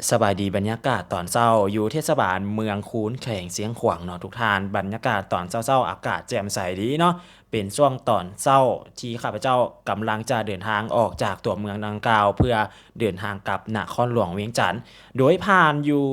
ສະບາຍດີ ບັນຍາກາດຕອນເຊົ້າຢູ່ເທດສະບານເມືອງຄູນ ແຂວງຊຽງຂວາງເນາະທຸກທ່ານ. ບັນຍາກາດຕອນເຊົ້າໆ ອາກາດແຈ່ມໃສດີເນາະ. ເປັນຊ່ວງຕອນເຊົ້າທີ່ຂ້າພະເຈົ້າກຳລັງຈະເດີນທາງອອກຈາກຕົວເມືອງດັ່ງກ່າວ ເພື່ອເດີນທາງກັບນະຄອນຫຼວງວຽງຈັນ, ໂດຍຜ່ານຢູ່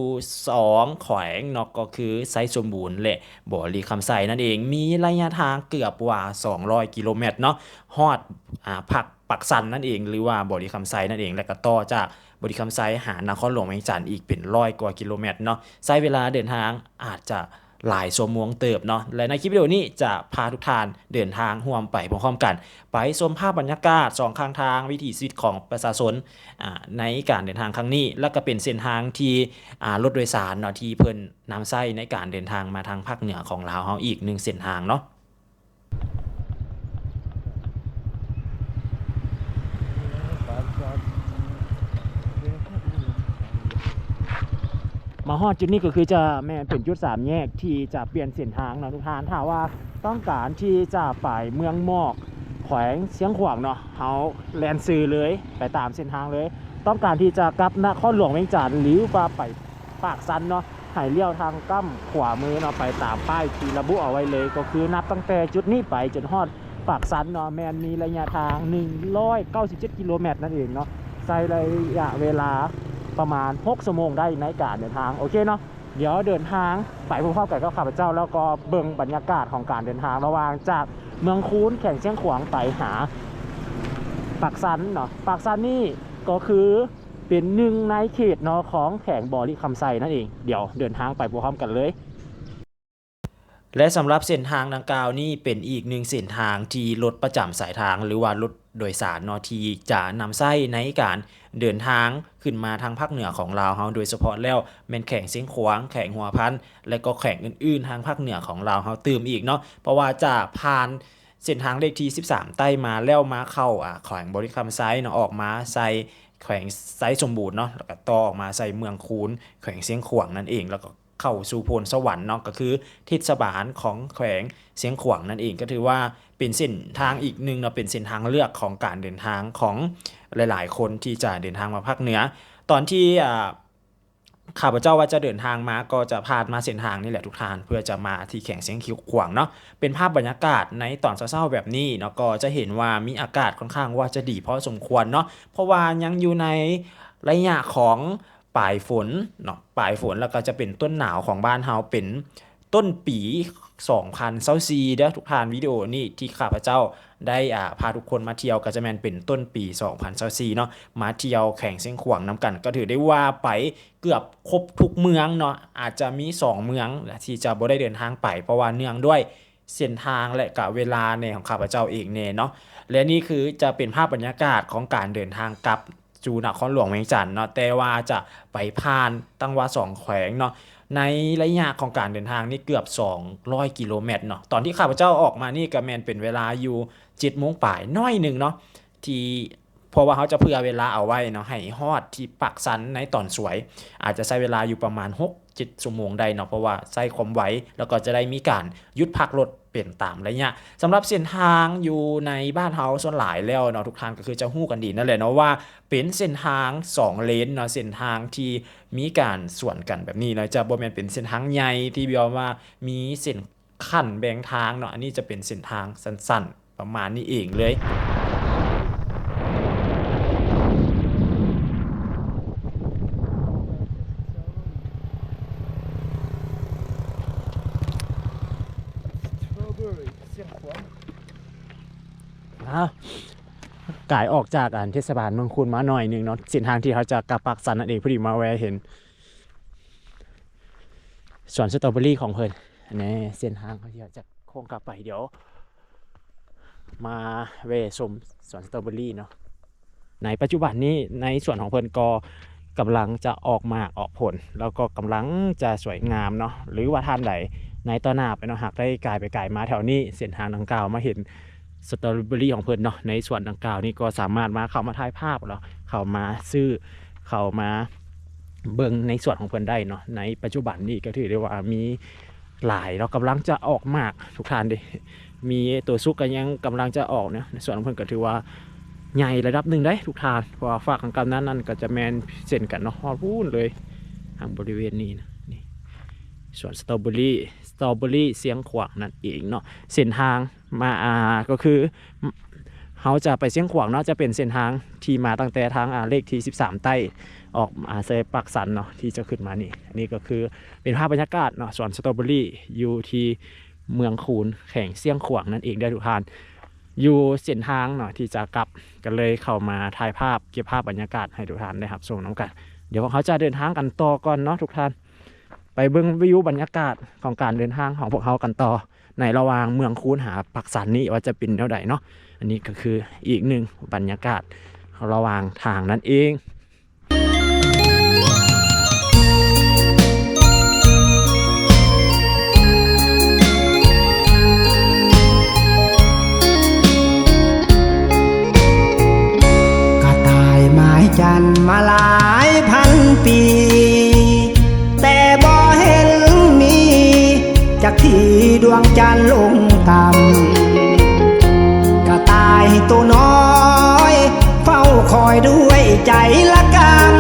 ສອງແຂວງເນາະ ກໍຄືໄຊສົມບູນ ແລະ ບໍລິຄຳໄຊນັ້ນເອງ. ມີໄລຍະທາງເກືອບວ່າສອງຮ້ອຍກິໂລແມັດເນາະ, ຮອດ ອາ ພັກ ປາກຊັນນັ້ນເອງ ຫຼືວ່າບໍລິຄຳໄຊນັ້ນເອງ ແລະກະຕໍ່ຈາກບໍລິຄຳໄຊຫານະຄອນຫຼວງວຽງຈັນອີກເປັນຮ້ອຍກວ່າກິໂລແມັດເນາະ. ໃຊ້ເວລາເດີນທາງອາດຈະຫຼາຍຊົ່ວໂມງເຕີບເນາະ ແລະໃນຄລິບວິດີໂອນີ້ຈະພາທຸກທ່ານເດີນທາງຮ່ວມໄປພ້ອມໆກັນ, ໄປຊົມພາບບັນຍາກາດສອງຂ້າງທາງ, ວິຖີຊີວິດຂອງປະຊາຊົນ ອາ ໃນການເດີນທາງຄັ້ງນີ້ ແລະກະເປັນເສັ້ນທາງທີ່ ອາ ລົດໂດຍສານເນາະ ທີ່ເພິ່ນນຳໃຊ້ໃນການເດີນທາງມາທາງພາກເໜືອຂອງລາວເຮົາອີກໜຶ່ງເສັ້ນທາງເນາະ. ມາຮອດຈຸດນີ້ກໍຄືຈະແມ່ນເປັນຈຸດສາມແຍກທີ່ຈະປ່ຽນເສັ້ນທາງເນາະທຸກທ່ານ. ຖ້າວ່າຕ້ອງການທີ່ຈະໄປເມືອງໝອກ ແຂວງຊຽງຂວາງເນາະ, ເຮົາແລ່ນຊື່ເລີຍ ໄປຕາມເສັ້ນທາງເລີຍ. ຕ້ອງການທີ່ຈະກັບນະຄອນຫຼວງວຽງຈັນ ຫຼືວ່າໄປ ປາກຊັນເນາະ, ໃຫ້ລ້ຽວທາງກ້ຳຂວາມືເນາະ ໄປຕາມປ້າຍທີ່ລະບຸເອົາໄວ້ເລີຍ. ກໍຄືນັບຕັ້ງແຕ່ຈຸດນີ້ໄປຈົນຮອດປາກຊັນເນາະ, ແມ່ນມີໄລຍະທາງໜຶ່ງຮ້ອຍເກົ້າສິບເຈັດກິໂລແມັດນັ້ນເອງເນາະ, ໃຊ້ໄລຍະເວລາປະມານຫົກຊົ່ວໂມງໄດ້ໃນການເດີນທາງ. ໂອເຄເນາະ, ດຽວເດີນທາງໄປພ້ອມໆກັນກັບຂ້າພະເຈົ້າ ແລ້ວກໍເບິ່ງບັນຍາກາດຂອງການເດີນທາງລະຫວ່າງຈາກເມືອງຄູນ ແຂວງຊຽງຂວາງ ໄປຫາປາກຊັນເນາະ. ປາກຊັນນີ້ກໍຄື ເປັນໜຶ່ງໃນເຂດເນາະ ຂອງແຂວງບໍລິຄຳໄຊນັ້ນເອງ. ດຽວເດີນທາງໄປພ້ອມໆກັນເລີຍ. ແລະສຳລັບເສັ້ນທາງດັ່ງກ່າວນີ້ ເປັນອີກໜຶ່ງເສັ້ນທາງທີ່ລົດປະຈຳສາຍທາງ ຫຼືວ່າລົດໂດຍສານເນາະ ທີ່ຈະນຳໃຊ້ໃນການເດີນທາງຂຶ້ນມາທາງພາກເໜືອຂອງລາວເຮົາ, ໂດຍສະເພາະແລ້ວແມ່ນແຂວງຊຽງຂວາງ, ແຂວງຫົວພັນ ແລະກໍແຂວງອື່ນໆທາງພາກເໜືອຂອງລາວເຮົາຕື່ມອີກເນາະ, ເພາະວ່າຈະຜ່ານ ເສັ້ນທາງເລກທີສິບສາມໃຕ້ມາແລ້ວ ມາເຂົ້າ ອາ ແຂວງບໍລິຄຳໄຊເນາະ, ອອກມາໃສ່ແຂວງໄຊສົມບູນເນາະ, ແລ້ວກໍຕໍ່ອອກມາໃສ່ເມືອງຄູນ ແຂວງຊຽງຂວາງນັ້ນເອງ, ແລ້ວກໍເຂົ້າສູ່ໂພນສະຫວັນເນາະ, ກໍຄືເທດສະບານຂອງແຂວງຊຽງຂວາງນັ້ນເອງ. ກໍຖືວ່າເປັນເສັ້ນທາງອີກໜຶ່ງເນາະ, ເປັນເສັ້ນທາງເລືອກຂອງການເດີນທາງຂອງຫຼາຍໆຄົນທີ່ຈະເດີນທາງມາພາກເໜືອ. ຕອນທີ່ ອາ ຂ້າພະເຈົ້າວ່າຈະເດີນທາງມາ ກໍຈະຜ່ານມາເສັ້ນທາງນີ້ແຫຼະທຸກທ່ານ ເພື່ອຈະມາທີ່ແຂວງຊຽງຂວາງເນາະ. ເປັນພາບບັນຍາກາດໃນຕອນເຊົ້າໆແບບນີ້ເນາະ, ກໍຈະເຫັນວ່າມີອາກາດຄ່ອນຂ້າງວ່າຈະດີພໍສົມຄວນເນາະ, ເພາະວ່າຍັງຢູ່ໃນໄລຍະຂອງປາຍຝົນເນາະ, ປາຍຝົນ ແລ້ວກໍຈະເປັນຕົ້ນໜາວຂອງບ້ານເຮົາ ເປັນຕົ້ນປີສອງພັນຊາວສີ່ເດີທຸກທ່ານ. ວິດີໂອນີ້ທີ່ຂ້າພະເຈົ້າໄດ້ ອາ ພາທຸກຄົນມາທ່ຽວ ກໍຈະແມ່ນເປັນຕົ້ນປີສອງພັນຊາວສີ່ເນາະ, ມາທ່ຽວແຂວງຊຽງຂວາງນຳກັນ. ກໍຖືໄດ້ວ່າໄປ ເກືອບຄົບທຸກເມືອງເນາະ, ອາດຈະມີສອງເມືອງທີ່ຈະບໍ່ໄດ້ເດີນທາງໄປ ເພາະວ່າເນື່ອງດ້ວຍເສັ້ນທາງ ແລະກະເວລາແດ່ຂອງຂ້າພະເຈົ້າເອງແດ່ເນາະ. ແລະນີ້ຄືຈະເປັນພາບບັນຍາກາດຂອງການເດີນທາງກັບສູ່ນະຄອນຫຼວງວຽງຈັນເນາະ, ແຕ່ວ່າຈະໄປຜ່ານຕັ້ງວ່າສອງແຂວງເນາະ. ໃນໄລຍະຂອງການເດີນທາງນີ້ເກືອບສອງຮ້ອຍກິໂລແມັດເນາະ. ຕອນທີ່ຂ້າພະເຈົ້າອອກມານີ້ກະແມ່ນເປັນເວລາຢູ່ເຈັດໂມງປາຍໜ້ອຍໜຶ່ງເນາະ ທີ່ ເພາະວ່າເຮົາຈະເຜື່ອເວລາເອົາໄວ້ເນາະ ໃຫ້ຮອດທີ່ປາກຊັນໃນຕອນສວຍ ອາດຈະໃຊ້ເວລາຢູ່ປະມານຫົກເຈັດຊົ່ວໂມງໄດ້ເນາະ, ເພາະວ່າໃຊ້ຄວາມໄວ ແລ້ວກໍຈະໄດ້ມີການຢຸດພັກລົດເປັນຕາມໄລຍະ. ສຳລັບເສັ້ນທາງຢູ່ໃນບ້ານເຮົາສ່ວນຫຼາຍແລ້ວເນາະ ທຸກທ່ານກໍຄືຈະຮູ້ກັນດີນັ້ນແຫຼະເນາະ ວ່າເປັນເສັ້ນທາງສອງເລນເນາະ, ເສັ້ນທາງທີ່ມີການສວນກັນແບບນີ້ເນາະ, ຈະບໍ່ແມ່ນເປັນເສັ້ນທາງໃຫຍ່ທີ່ແບບວ່າມີເສັ້ນ ຂັ້ນແບ່ງທາງເນາະ, ອັນນີ້ຈະເປັນເສັ້ນທາງສັ້ນໆ ປະມານນີ້ເອງເລີຍ. ກາຍອອກຈາກອັນເທດສະບານເມືອງຄູນມາໜ້ອຍໜຶ່ງເນາະ, ເສັ້ນທາງທີ່ເຮົາຈະກັບປາກຊັນນັ້ນເອງ, ພໍດີມາແວ່ເຫັນ ສວນສະຕໍເບີຣີຂອງເພິ່ນ. ແນ່ ເສັ້ນທາງເຮົາທີ່ຈະໂຄ້ງກັບໄປ, ດຽວມາແວ່ຊົມສວນສະຕໍເບີຣີເນາະ. ໃນປັດຈຸບັນນີ້ໃນສວນຂອງເພິ່ນກໍກຳລັງຈະອອກໝາກອອກຜົນ ແລ້ວກໍກຳລັງຈະສວຍງາມເນາະ. ຫຼືວ່າທ່ານໃດໃນຕໍ່ໜ້າໄປເນາະ ຫາກໄດ້ກາຍໄປກາຍມາແຖວນີ້ ເສັ້ນທາງດັ່ງກ່າວ ມາເຫັນສະຕໍເບີຣີຂອງເພິ່ນເນາະ ໃນສວນດັ່ງກ່າວນີ້ ກໍສາມາດມາ ເຂົ້າມາຖ່າຍພາບເນາະ, ເຂົ້າມາຊື້ ເຂົ້າມາ ເບິ່ງໃນສວນຂອງເພິ່ນໄດ້ເນາະ. ໃນປັດຈຸບັນນີ້ກໍຖືໄດ້ວ່າມີຫຼາຍເນາະ, ກຳລັງຈະອອກໝາກທຸກທ່ານເດ້, ມີໂຕສຸກກໍຍັງກຳລັງຈະອອກເນາະ. ໃນສວນຂອງເພິ່ນກໍຖືວ່າ ໃຫຍ່ລະດັບໜຶ່ງເດ້ທຸກທ່ານ ເພາະວ່າຟາກຂ້າງກັບນັ້ນນັ້ນກໍຈະແມ່ນເຊັ່ນກັນເນາະ ຮອດພຸ້ນເລີຍ ທາງບໍລິເວນນີ້ນະ ນີ້ ສວນສະຕໍເບີຣີ ສະຕໍເບີຣີຊຽງຂວາງນັ້ນເອງເນາະ. ເສັ້ນທາງມາ ອ່າ ກໍຄື ເຮົາຈະໄປຊຽງຂວາງເນາະ ຈະເປັນເສັ້ນທາງທີ່ມາຕັ້ງແຕ່ທາງ ອ່າ ເລກທີສິບສາມໃຕ້ ອອກ ອ່າ ໃສ່ປາກຊັນເນາະ ທີ່ຈະຂຶ້ນມານີ້. ອັນນີ້ກໍຄືເປັນພາບບັນຍາກາດເນາະ ສວນສະຕໍເບີຣີຢູ່ທີ່ເມືອງຄູນ ແຂວງຊຽງຂວາງນັ້ນເອງເດີ້ທຸກທ່ານ. ຢູ່ເສັ້ນທາງເນາະທີ່ຈະກັບ ກໍເລີຍເຂົ້າມາຖ່າຍພາບ ເກັບພາບບັນຍາກາດໃຫ້ທຸກທ່ານໄດ້ຮັບຊົມນຳກັນ. ດຽວພວກເຮົາຈະເດີນທາງກັນຕໍ່ກ່ອນເນາະທຸກທ່ານ ໄປເບິ່ງວິວບັນຍາກາດຂອງການເດີນທາງຂອງພວກເຮົາກັນຕໍ່ ໃນລະຫວ່າງເມືອງຄູນຫາປາກຊັນນີ້ວ່າຈະເປັນແນວໃດເນາະ. ອັນນີ້ກໍຄືອີກໜຶ່ງບັນຍາກາດລະຫວ່າງທາງນັ້ນເອງ. ກະຕ່າຍໝາຍຈັນມາຫຼາຍພັນປີ ແຕ່ບໍ່ເຫັນມີຈັກທີດວງຈັນລົງຕ່ຳ. ກະຕ່າຍໂຕນ້ອຍເຝົ້າຄອຍດ້ວຍໃຈລະກຳ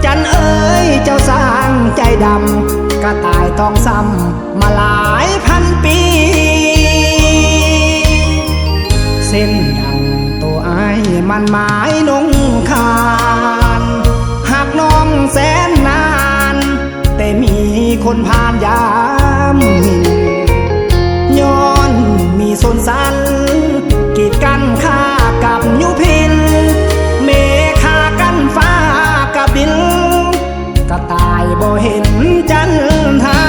ຈັນເອີຍເຈົ້າຊ່າງໃຈດຳ ກະຕ່າຍຕ້ອງຊ້ຳ ມາຫຼາຍພັນປີ ເຊັ່ນດັ່ງໂຕອ້າຍໝັ້ນໝາຍນົງຄານ ຮັກນ້ອງແສນນານ ແຕ່ມີຄົນຜ່ານຢາມໝິ່ນ ຍ້ອນມີຊົນຊັ້ນ ກີດກັ້ນຂ້າກັບຍຸພິນ ເມຄາກັ້ນຟ້າກັບດິນ ກະຕ່າຍບໍ່ເຫັນຈັນທາ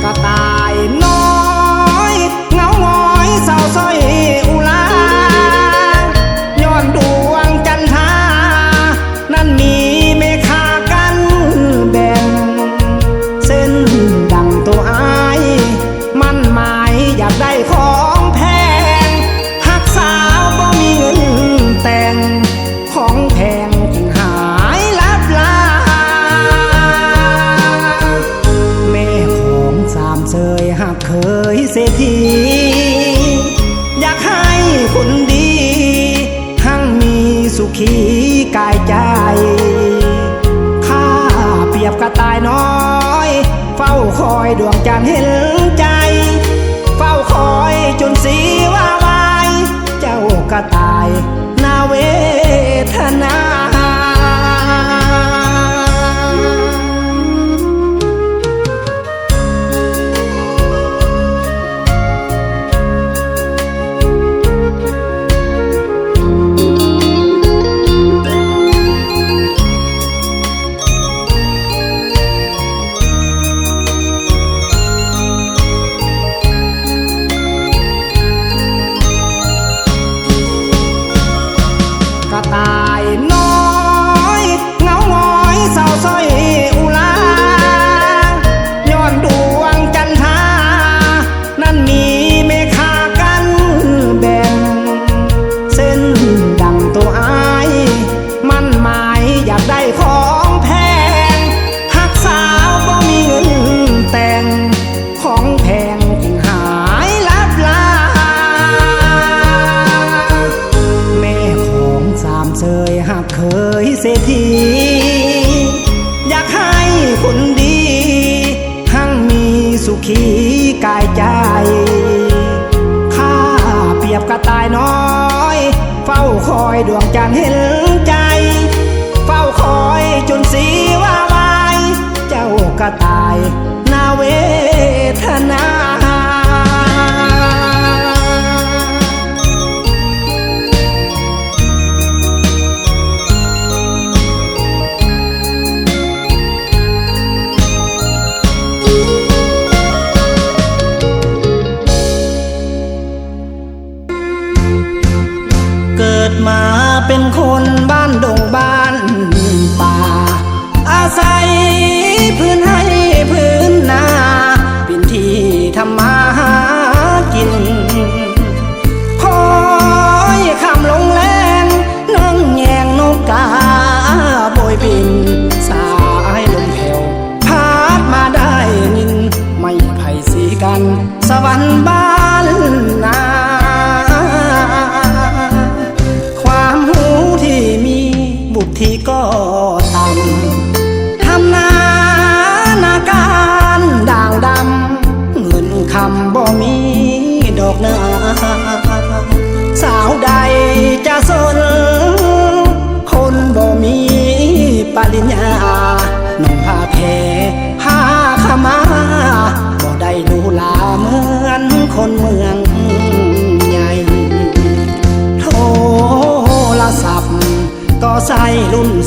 ກະຕ່າຍນ້ອຍເຫງົາຫງອຍເສົ້າຊ້ອຍອຸລາ ຍ້ອນດວງຈັນທານັ້ນມີເມຄາກັ້ນແບ່ງ ເຊັ່ນດັ່ງໂຕອ້າຍໝັ້ນໝາຍຢາກໄດ້ຂອງແພງ ຮັກສາວບໍ່ມີເງິນແຕ່ງ ຂອງແພງຈຶ່ງຫາຍລັບລາ ແມ່ຂອງສາມເຊີຍຮັກເຄີຍເສດຖີ ຢາກໃຫ້ຄົນດີຮັ່ງມີສຸຂີກາຍໃຈ ຂ້າປຽບກະຕ່າຍນ້ອຍ ເຝົ້າຄອຍດວງຈັນເຫັນໃຈ ເຝົ້າຄອຍຈົນຊີວາວາຍ ເຈົ້າກະຕ່າຍໜ້າເວທະນາ. ກະຕ່າຍນ້ອຍເຫງົາຫງອຍເສົ້າຊ້ອຍອຸລາ ຍ້ອນດວງຈັນທານັ້ນມີເມຄາກັ້ນແບ່ງ ເຊັ່ນດັ່ງໂຕອ້າຍໝັ້ນໝາຍຢາກໄດ້ຂອງແພງ ຮັກສາວບໍ່ມີເງິນແຕ່ງ ຂອງແພງຈຶ່ງຫາຍລັບລາ ແມ່ຂອງສາມເຊີຍຮັກເຄີຍເສດຖີ ຢາກໃຫ້ຄົນດີຮັ່ງມີສຸຂີກາຍໃຈ ຂ້າປຽບກະຕ່າຍນ້ອຍ ເຝົ້າຄອຍດວງຈັນເຫັນໃຈ ເຝົ້າຄອຍຈົນຊີວາວາຍ ເຈົ້າກະຕ່າຍໜ້າເວທະນາ. ເກີດມາເປັນຄົນ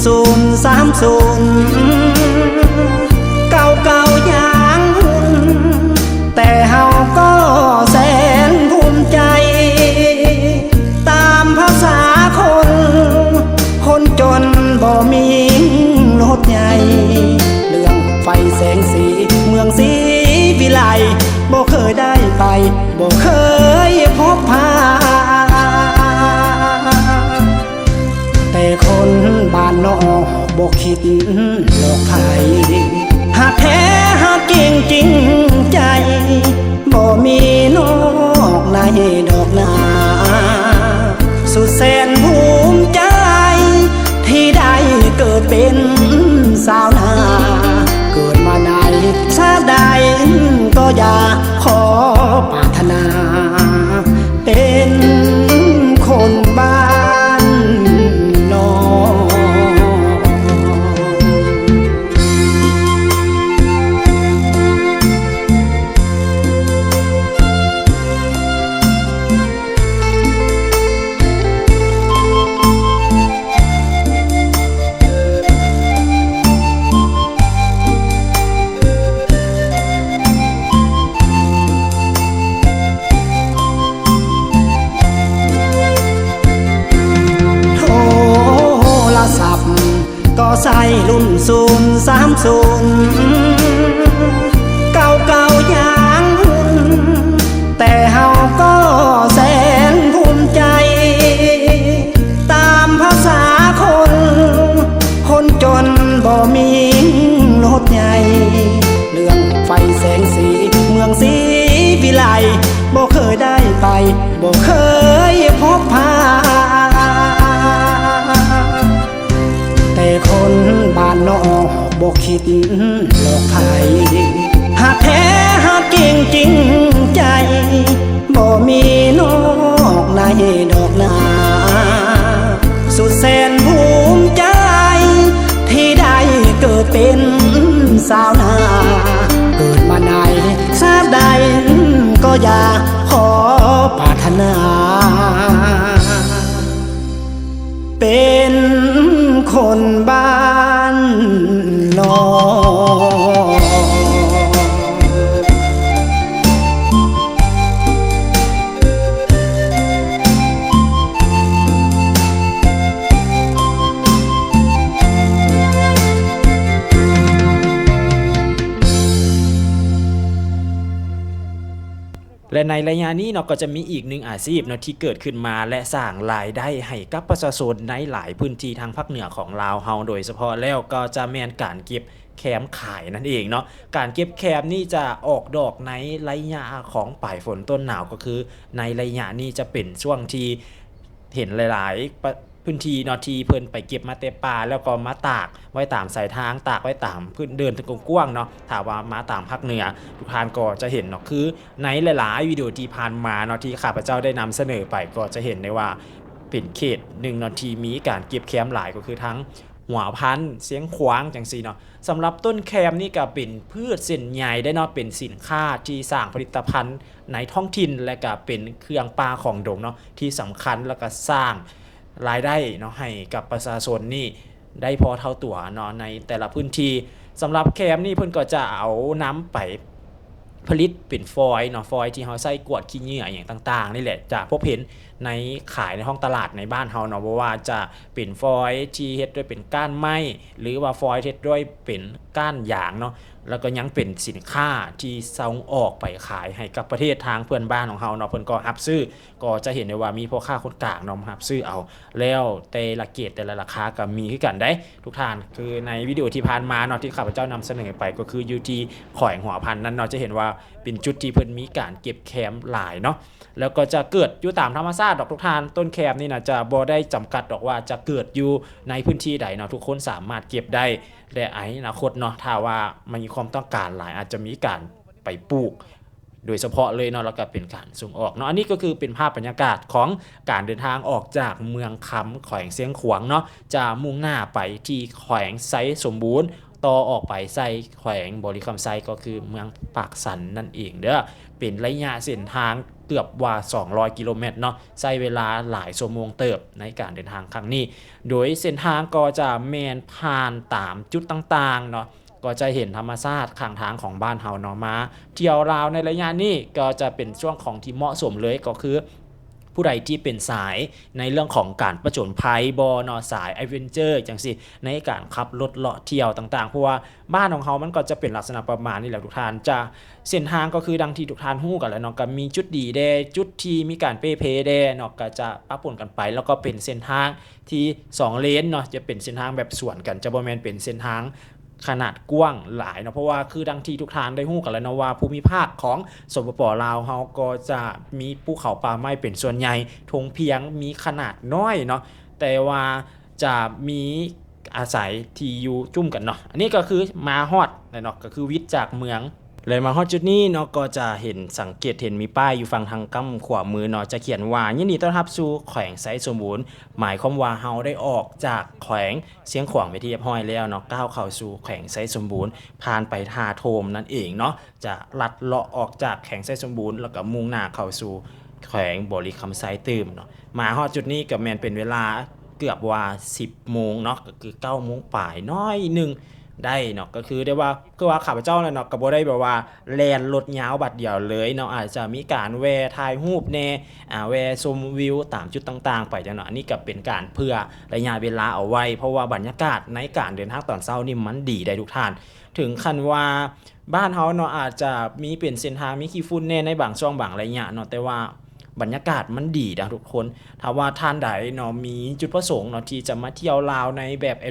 ສູນສາມສູນ ເກົ່າໆຍັງອຸ່ນ ແຕ່ເຮົາກໍແສນພູມໃຈ ຕາມພາສາຄົນ ຄົນຈົນບໍ່ມີລົດໃຫຍ່ ເລື່ອງໄຟແສງສີ ເມືອງສີວິໄລ ບໍ່ເຄີຍໄດ້ໄປ ບໍ່ເຄີຍພົບພາ ແຕ່ຄົນບ້ານນອກບໍ່ຄິດຫຼອກໃຜ ຮັກແທ້ຮັກຈິງຈິງໃຈ ບໍ່ມີນອກໃນດອກນາ ສຸດແສນພູມໃຈ ທີ່ໄດ້ເກີດເປັນຊາວນາ ເກີດມາໃນຊາດໃດກໍຢ່າ ຂໍປາດຖະໜາ ເປັນຄົນບ້ານນອກ. ໂທລະສັບກໍໃຊ້ລຸ້ນສູນສາມສູນ ເກົ່າໆຍັງ ແຕ່ເຮົາກໍແສນພູມໃຈ ຕາມພາສາຄົນ ຄົນຈົນບໍ່ມີລົດໃຫຍ່ ເລື່ອງໄຟແສງສີ ເມືອງສີວິໄລ ບໍ່ເຄີຍໄດ້ໄປ ບໍ່ເຄີຍພົບພາ ແຕ່ຄົນບ້ານນອກບໍ່ຄິດຫຼອກໃຜ ຮັກແທ້ຮັກຈິງຈິງໃຈ ບໍ່ມີນອກໃນດອກນາ ສຸດແສນພູມໃຈ ທີ່ໄດ້ເກີດເປັນຊາວນາ ເກີດມາໃນຊາດໃດກໍຢ່າ ຂໍປາດຖະໜາ ເປັນຄົນບ້ານນອກ. ແລະ ໃນໄລຍະນີ້ເນາະ ກໍຈະມີອີກໜຶ່ງອາຊີບເນາະ ທີ່ເກີດຂຶ້ນມາ ແລະ ສ້າງລາຍໄດ້ໃຫ້ກັບປະຊາຊົນໃນຫຼາຍພື້ນທີ່ທາງພາກເໜືອຂອງລາວເຮົາ ໂດຍສະເພາະແລ້ວກໍຈະແມ່ນການເກັບແຄມຂາຍນັ້ນເອງເນາະ. ການເກັບແຄມນີ້ຈະອອກດອກໃນໄລຍະຂອງປາຍຝົນຕົ້ນໜາວ ກໍຄືໃນໄລຍະນີ້ຈະເປັນຊ່ວງທີ່ເຫັນຫຼາຍໆ ປະ ພື້ນທີ່ເນາະ ທີ່ເພິ່ນໄປເກັບມາແຕ່ປ່າ ແລ້ວກໍມາຕາກໄວ້ຕາມສາຍທາງ ຕາກໄວ້ຕາມພື້ນເດີ່ນກວ້າງໆເນາະ. ຖ້າວ່າມາຕາມພາກເໜືອ ທຸກທ່ານກໍຈະເຫັນເນາະ ຄືໃນຫຼາຍໆວິດີໂອທີ່ຜ່ານມາເນາະ ທີ່ຂ້າພະເຈົ້າໄດ້ນຳສະເໜີໄປ ກໍຈະເຫັນໄດ້ວ່າເປັນເຂດໜຶ່ງເນາະ ທີ່ມີການເກັບແຄມຫຼາຍ ກໍຄືທາງຫົວພັນ ຊຽງຂວາງ ຈັ່ງຊີ້ເນາະ. ສຳລັບຕົ້ນແຄມນີ້ກໍເປັນພືດເສັ້ນໃຍໄດ້ເນາະ ເປັນສິນຄ້າທີ່ສ້າງຜະລິດຕະພັນໃນທ້ອງຖິ່ນ ແລະ ກໍເປັນເຄື່ອງປ່າຂອງດົງເນາະ ທີ່ສຳຄັນ ແລ້ວກໍສ້າງ ລາຍໄດ້ເນາະ ໃຫ້ກັບປະຊາຊົນນີ້ໄດ້ພໍເທົ່າຕົວເນາະ ໃນແຕ່ລະພື້ນທີ່. ສຳລັບແຄມນີ້ເພິ່ນກໍຈະເອົານຳໄປຜະລິດເປັນຟອຍເນາະ ຟອຍທີ່ເຮົາໃຊ້ກວາດຂີ້ເຫຍື້ອອີ່ຫຍັງຕ່າງໆນີ້ແຫຼະ ຈະພົບເຫັນໃນ ຂາຍໃນທ້ອງຕະຫຼາດໃນບ້ານເຮົາເນາະ ບໍ່ວ່າຈະເປັນຟອຍທີ່ເຮັດດ້ວຍເປັນກ້ານໄມ້ ຫຼືວ່າຟອຍເຮັດດ້ວຍເປັນກ້ານຢາງເນາະ ແລ້ວກໍຍັງເປັນສິນຄ້າທີ່ສົ່ງອອກໄປຂາຍໃຫ້ກັບປະເທດທາງເພື່ອນບ້ານຂອງເຮົາເນາະ ເພິ່ນກໍຮັບຊື້ ກໍຈະເຫັນໄດ້ວ່າມີພໍ່ຄ້າຄົນກາງເນາະ ມາຮັບຊື້ເອົາ ແລ້ວແຕ່ລະເກດແຕ່ລະລາຄາກໍມີຄືກັນເດ້ທຸກທ່ານ. ຄືໃນວິດີໂອທີ່ຜ່ານມາເນາະ ທີ່ຂ້າພະເຈົ້ານຳສະເໜີໄປ ກໍຄືຢູ່ທີ່ແຂວງຫົວພັນນັ້ນເນາະ ຈະເຫັນວ່າເປັນຈຸດທີ່ເພິ່ນມີການເກັບແຄມຫຼາຍເນາະ ແລ້ວກໍຈະເກີດຢູ່ຕາມທຳມະຊາດດອກທຸກທ່ານ. ຕົ້ນແຄມນີ້ນະ ຈະບໍ່ໄດ້ຈຳກັດດອກວ່າຈະເກີດຢູ່ໃນພື້ນທີ່ໃດເນາະ ທຸກຄົນສາມາດເກັບໄດ້ ແລະ ໃນອະນາຄົດເນາະ ຖ້າວ່າມັນມີຄວາມຕ້ອງການຫຼາຍ ອາດຈະມີການໄປປູກ ໂດຍສະເພາະເລີຍເນາະ ແລ້ວກໍເປັນການສົ່ງອອກເນາະ. ອັນນີ້ກໍຄືເປັນພາບບັນຍາກາດຂອງການເດີນທາງອອກຈາກເມືອງຄຳ ແຂວງຊຽງຂວາງເນາະ ຈະມຸ່ງໜ້າໄປທີ່ແຂວງໄຊສົມບູນ ຕໍ່ອອກໄປໃສ່ແຂວງບໍລິຄຳໄຊ ກໍຄືເມືອງປາກຊັນນັ້ນເອງເດີ້. ເປັນໄລຍະເສັ້ນທາງເກືອບວ່າສອງຮ້ອຍກິໂລແມັດເນາະ, ໃຊ້ເວລາຫຼາຍຊົ່ວໂມງເຕີບໃນການເດີນທາງຄັ້ງນີ້. ໂດຍເສັ້ນທາງກໍຈະແມ່ນຜ່ານຕາມຈຸດຕ່າງໆເນາະ, ກໍຈະເຫັນທຳມະຊາດຂ້າງທາງຂອງບ້ານເຮົາເນາະ. ມາທ່ຽວລາວໃນໄລຍະນີ້ກໍຈະເປັນຊ່ວງຂອງທີ່ເໝາະສົມເລີຍ, ກໍຄືຜູ້ໃດທີ່ເປັນສາຍໃນເລື່ອງຂອງການປະຈົນໄພບໍເນາະ, ສາຍແອັດເວັນເຈີຈັ່ງຊີ້ ໃນການຂັບລົດເລາະທ່ຽວຕ່າງໆ, ເພາະວ່າບ້ານຂອງເຮົາມັນກໍຈະເປັນລັກສະນະປະມານນີ້ແຫຼະທຸກທ່ານ. ຈະ ເສັ້ນທາງກໍຄືດັ່ງທີ່ທຸກທ່ານຮູ້ກັນແລ້ວເນາະ, ກໍມີຈຸດດີແດ່ ຈຸດທີ່ມີການເປ່ເພແດ່ເນາະ, ກໍຈະປະປົນກັນໄປ, ແລ້ວກໍເປັນເສັ້ນທາງທີ່ສອງເລນເນາະ, ຈະເປັນເສັ້ນທາງແບບສວນກັນ, ຈະບໍ່ແມ່ນເປັນເສັ້ນທາງຂະໜາດກວ້າງຫຼາຍເນາະ. ເພາະວ່າຄືດັ່ງທີ່ທຸກທ່ານໄດ້ຮູ້ກັນແລ້ວເນາະວ່າ ພູມິພາກຂອງ ສປປ ລາວ ເຮົາກໍຈະມີພູເຂົາປ່າໄມ້ເປັນສ່ວນໃຫຍ່, ທົ່ງພຽງມີຂະໜາດນ້ອຍເນາະ, ແຕ່ວ່າຈະມີອາໄສທີ່ຢູ່ຈຸ້ມກັນເນາະ. ອັນນີ້ກໍຄືມາຮອດແລ້ວເນາະ, ກໍຄືວິດຈາກເມືອງ ແລະ ມາຮອດຈຸດນີ້ເນາະ ກໍຈະເຫັນ ສັງເກດເຫັນມີປ້າຍຢູ່ຝັ່ງທາງກ້ຳຂວາມືເນາະ ຈະຂຽນວ່າ ຍິນດີຕ້ອນຮັບສູ່ແຂວງໄຊສົມບູນ, ໝາຍຄວາມວ່າເຮົາໄດ້ອອກຈາກແຂວງຊຽງຂວາງເປັນທີ່ຮຽບຮ້ອຍແລ້ວເນາະ, ກ້າວເຂົ້າສູ່ແຂວງໄຊສົມບູນ, ຜ່ານໄປທ່າໂທມນັ້ນເອງເນາະ, ຈະລັດເລາະອອກຈາກແຂວງໄຊສົມບູນ ແລ້ວກໍມຸ່ງໜ້າເຂົ້າສູ່ແຂວງບໍລິຄຳໄຊຕື່ມເນາະ. ມາຮອດຈຸດນີ້ກໍແມ່ນເປັນເວລາເກືອບວ່າສິບໂມງເນາະ, ກໍຄືເກົ້າໂມງປາຍໜ້ອຍໜຶ່ງໄດ້ເນາະ, ກໍຄືໄດ້ວ່າ ຄືວ່າຂ້າພະເຈົ້ານັ້ນເນາະ ກໍບໍ່ໄດ້ແບບວ່າແລ່ນລົດຍາວບາດດຽວເລີຍເນາະ, ອາດຈະມີການແວ່ຖ່າຍຮູບແດ່ ອາ ແວ່ຊົມວິວຕາມຈຸດຕ່າງໆໄປຈັ່ງເນາະ. ອັນນີ້ກໍເປັນການເຜື່ອໄລຍະເວລາເອົາໄວ້, ເພາະວ່າບັນຍາກາດໃນການເດີນທາງຕອນເຊົ້ານີ້ມັນດີໄດ໋ທຸກທ່ານ. ເຖິງຂັ້ນວ່າບ້ານເຮົາເນາະ ອາດຈະມີເປັນເສັ້ນທາງມີຂີ້ຝຸ່ນແດ່ໃນບາງຊ່ວງບາງໄລຍະເນາະ, ແຕ່ວ່າ ບັນຍາກາດມັນດີນະທຸກຄົນ. ຖ້າວ່າທ່ານໃດເນາະ ມີຈຸດປະສົງເນາະ ທີ່ຈະມາທ່ຽວລາວໃນແບບແ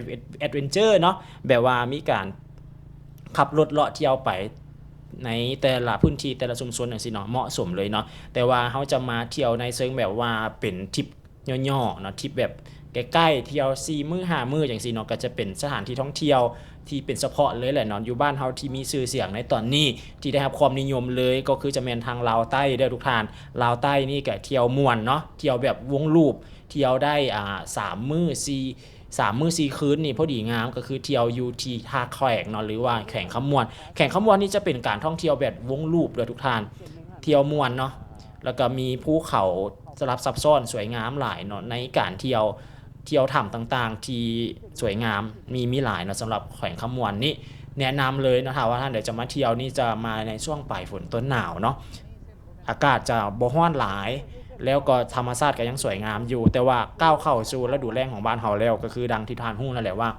ອັດເວັນເຈີເນາະ, ແບບວ່າມີການຂັບລົດເລາະທ່ຽວໄປໃນແຕ່ລະພື້ນທີ່ ແຕ່ລະຊຸມຊົນຈັ່ງຊີ້ເນາະ, ເໝາະສົມເລີຍເນາະ. ແຕ່ວ່າເຮົາຈະມາທ່ຽວໃນເຊີງແບບວ່າເປັນທຣິບຫຍໍ້ໆເນາະ, ທຣິບແບບໃກ້ໆ ທ່ຽວສີ່ມື້ຫ້າມື້ຈັ່ງຊີ້ເນາະ, ກໍຈະເປັນສະຖານທີ່ທ່ອງທ່ຽວ ທີ່ເປັນສະເພາະເລີຍແຫຼະເນາະ. ຢູ່ບ້ານເຮົາທີ່ມີຊື່ສຽງໃນຕອນນີ້ ທີ່ໄດ້ຮັບຄວາມນິຍົມເລີຍ ກໍຄືຈະແມ່ນທາງລາວໃຕ້ເດີ້ທຸກທ່ານ. ລາວໃຕ້ນີ້ກະທ່ຽວມ່ວນເນາະ, ທ່ຽວແບບວົງລູບ, ທ່ຽວໄດ້ ອ່າ ສາມມື້ສີ່ ສາມມື້ສີ່ຄືນນີ້ພໍດີງາມ, ກໍຄືທ່ຽວຢູ່ທີ່ທ່າແຂກເນາະ ຫຼືວ່າແຂວງຄຳມ່ວນ. ແຂວງຄຳມ່ວນນີ້ຈະເປັນການທ່ອງທ່ຽວແບບວົງລູບເດີ້ທຸກທ່ານ, ທ່ຽວມ່ວນເນາະ, ແລ້ວກໍມີພູເຂົາສະຫຼັບຊັບຊ້ອນສວຍງາມຫຼາຍເນາະ ໃນການທ່ຽວ ທ່ຽວຖ້ຳຕ່າງໆທີ່ສວຍງາມ ມີ ມີຫຼາຍເນາະ. ສຳລັບແຂວງຄຳມ່ວນນີ້ແນະນຳເລີຍເນາະ, ຖ້າວ່າທ່ານໃດຈະມາທ່ຽວນີ້ ຈະມາໃນຊ່ວງປາຍຝົນຕົ້ນໜາວເນາະ, ອາກາດຈະບໍ່ຮ້ອນຫຼາຍ ແລ້ວກໍທຳມະຊາດກໍຍັງສວຍງາມຢູ່. ແຕ່ວ່າກ້າວເຂົ້າສູ່ລະດູແລ້ງຂອງບ້ານເຮົາແລ້ວ ກໍຄືດັ່ງທີ່ທ່ານຮູ້ນັ້ນແຫຼະວ່າ